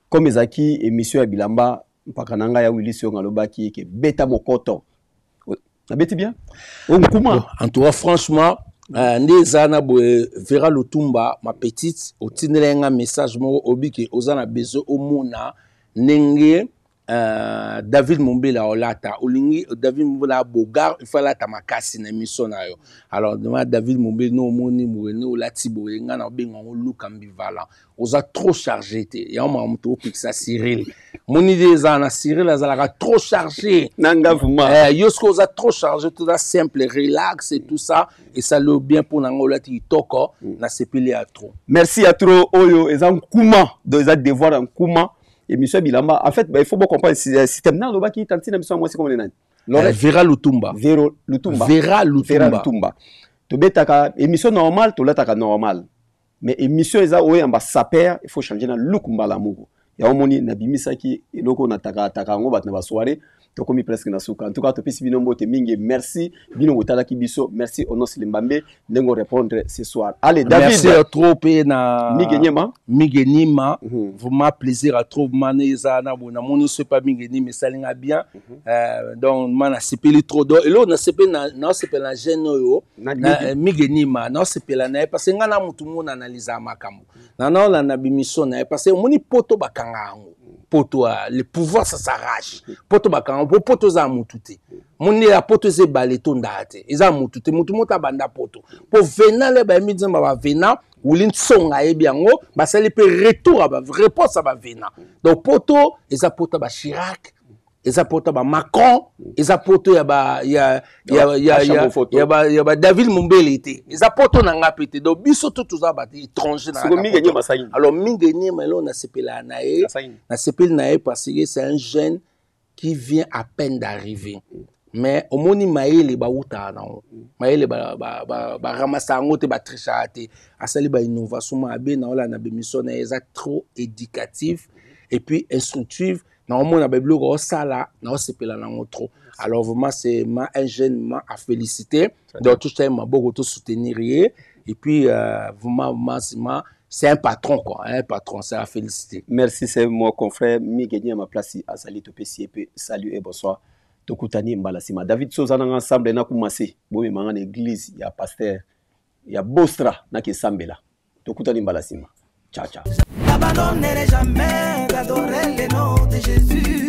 Comme ezaki émission ya bilamba mpaka na ngai ya Willy Sionga alobaki ke beta mokoto. Nabeti bien? O nkuma. Bon, en tout cas franchement, nde eza na boye Vera Lutumba ma petite otindela nga message moko obike oza na besoin omona ndenge David Mombela olata olingi David Mombela bogar il faut alata makasi na émission na yo. Alors demain David Mombela no omoni boye ne olati boye nga na obenga ngo Luka Mbivala oza trop chargé te ya ma moto opikisa Cyril moni de eza na Cyril azalaka trop chargé na nga vraiment yo soki oza trop chargé tout ça simple relax et tout ça et ça le bien pour na nga olati kitoko na sepeli ya trop. Merci ya trop oyo eza nkuma donc eza devoir ya nkuma émission bilamba. En fait, bah, il faut beaucoup comprendre le système. Non, lobaki tantine émission moi c'est comme nani. Vera Lutumba. Vera Lutumba. Vera Lutumba. Vera Lutumba. Tobetaka émission normale, tolataka normal. Mais émission eza oyo amba saper, il faut changer na look mbala moko. Ya omoni na bimisaki eloko na taka taka yango bato na ba soirée tokomi presque na suka. En tout cas, topesi bino mbote mingi. Merci bino botalaki biso. Merci Onos Limbambe ndenge répondre ce soir. Allez David. Merci à trop pe na Mige Nyema. Mige Nyema. Vraiment plaisir à trop mané za na bona moni so pas Mige Nyema salinga bien. Donc mana sepeli trop donc elo na sepeli na na sepeli na jeune oyo na Mige Nyema na sepela na parce que nga na mutu mona analyser makambo. Na na na na bimission na parce que moni poto bakanga yango. Poto le pouvoir ça s'arrache. Poto bakanga po poto za mutu te. Moni ya poto ze baleto ndate. Eza mutu te mutu mota banda poto. Po vena le ba mi nzamba ba vena wuli nsonga yebi yango basali pe retour à ba réponse à ba vena. Donc poto eza poto ba Chirac, eza poto ba Macron, eza poto ya ba ya ya ya ya ya ba ya ba David Mombele te. Eza poto na nga pe te. Donc biso tout toza ba étranger na. Siko mingi nyema saini. Alors mingi nyema elo na sepela na ye. Na sepela na ye parce que c'est un jeune qui vient à peine d'arriver. Mais omoni mayele ba uta na ngo. Mayele ba ba ba ba ramassa ngo te ba tricha te. Asali ba innovation ma be na ola na bémission na eza trop éducatif et puis instructive. Na omona ba biloko osala na osepela na ngo trop. Alors vraiment c'est ma un jeune ma à féliciter. Donc tout ça maboko to soutenir ye. Et puis vraiment vraiment c'est un patron quoi, un patron, c'est à féliciter. Merci, c'est mon confrère Miguel ma place azali, topesi ye mpe salut et bonsoir. Tokutani mbala nsima. David soza nanga ensemble na kumase bomemanga na église ya pasteur ya Bostra nakesambela. Tokutani mbala nsima. Ciao ciao. J'abandonnerai jamais d'adorer le nom de Jésus.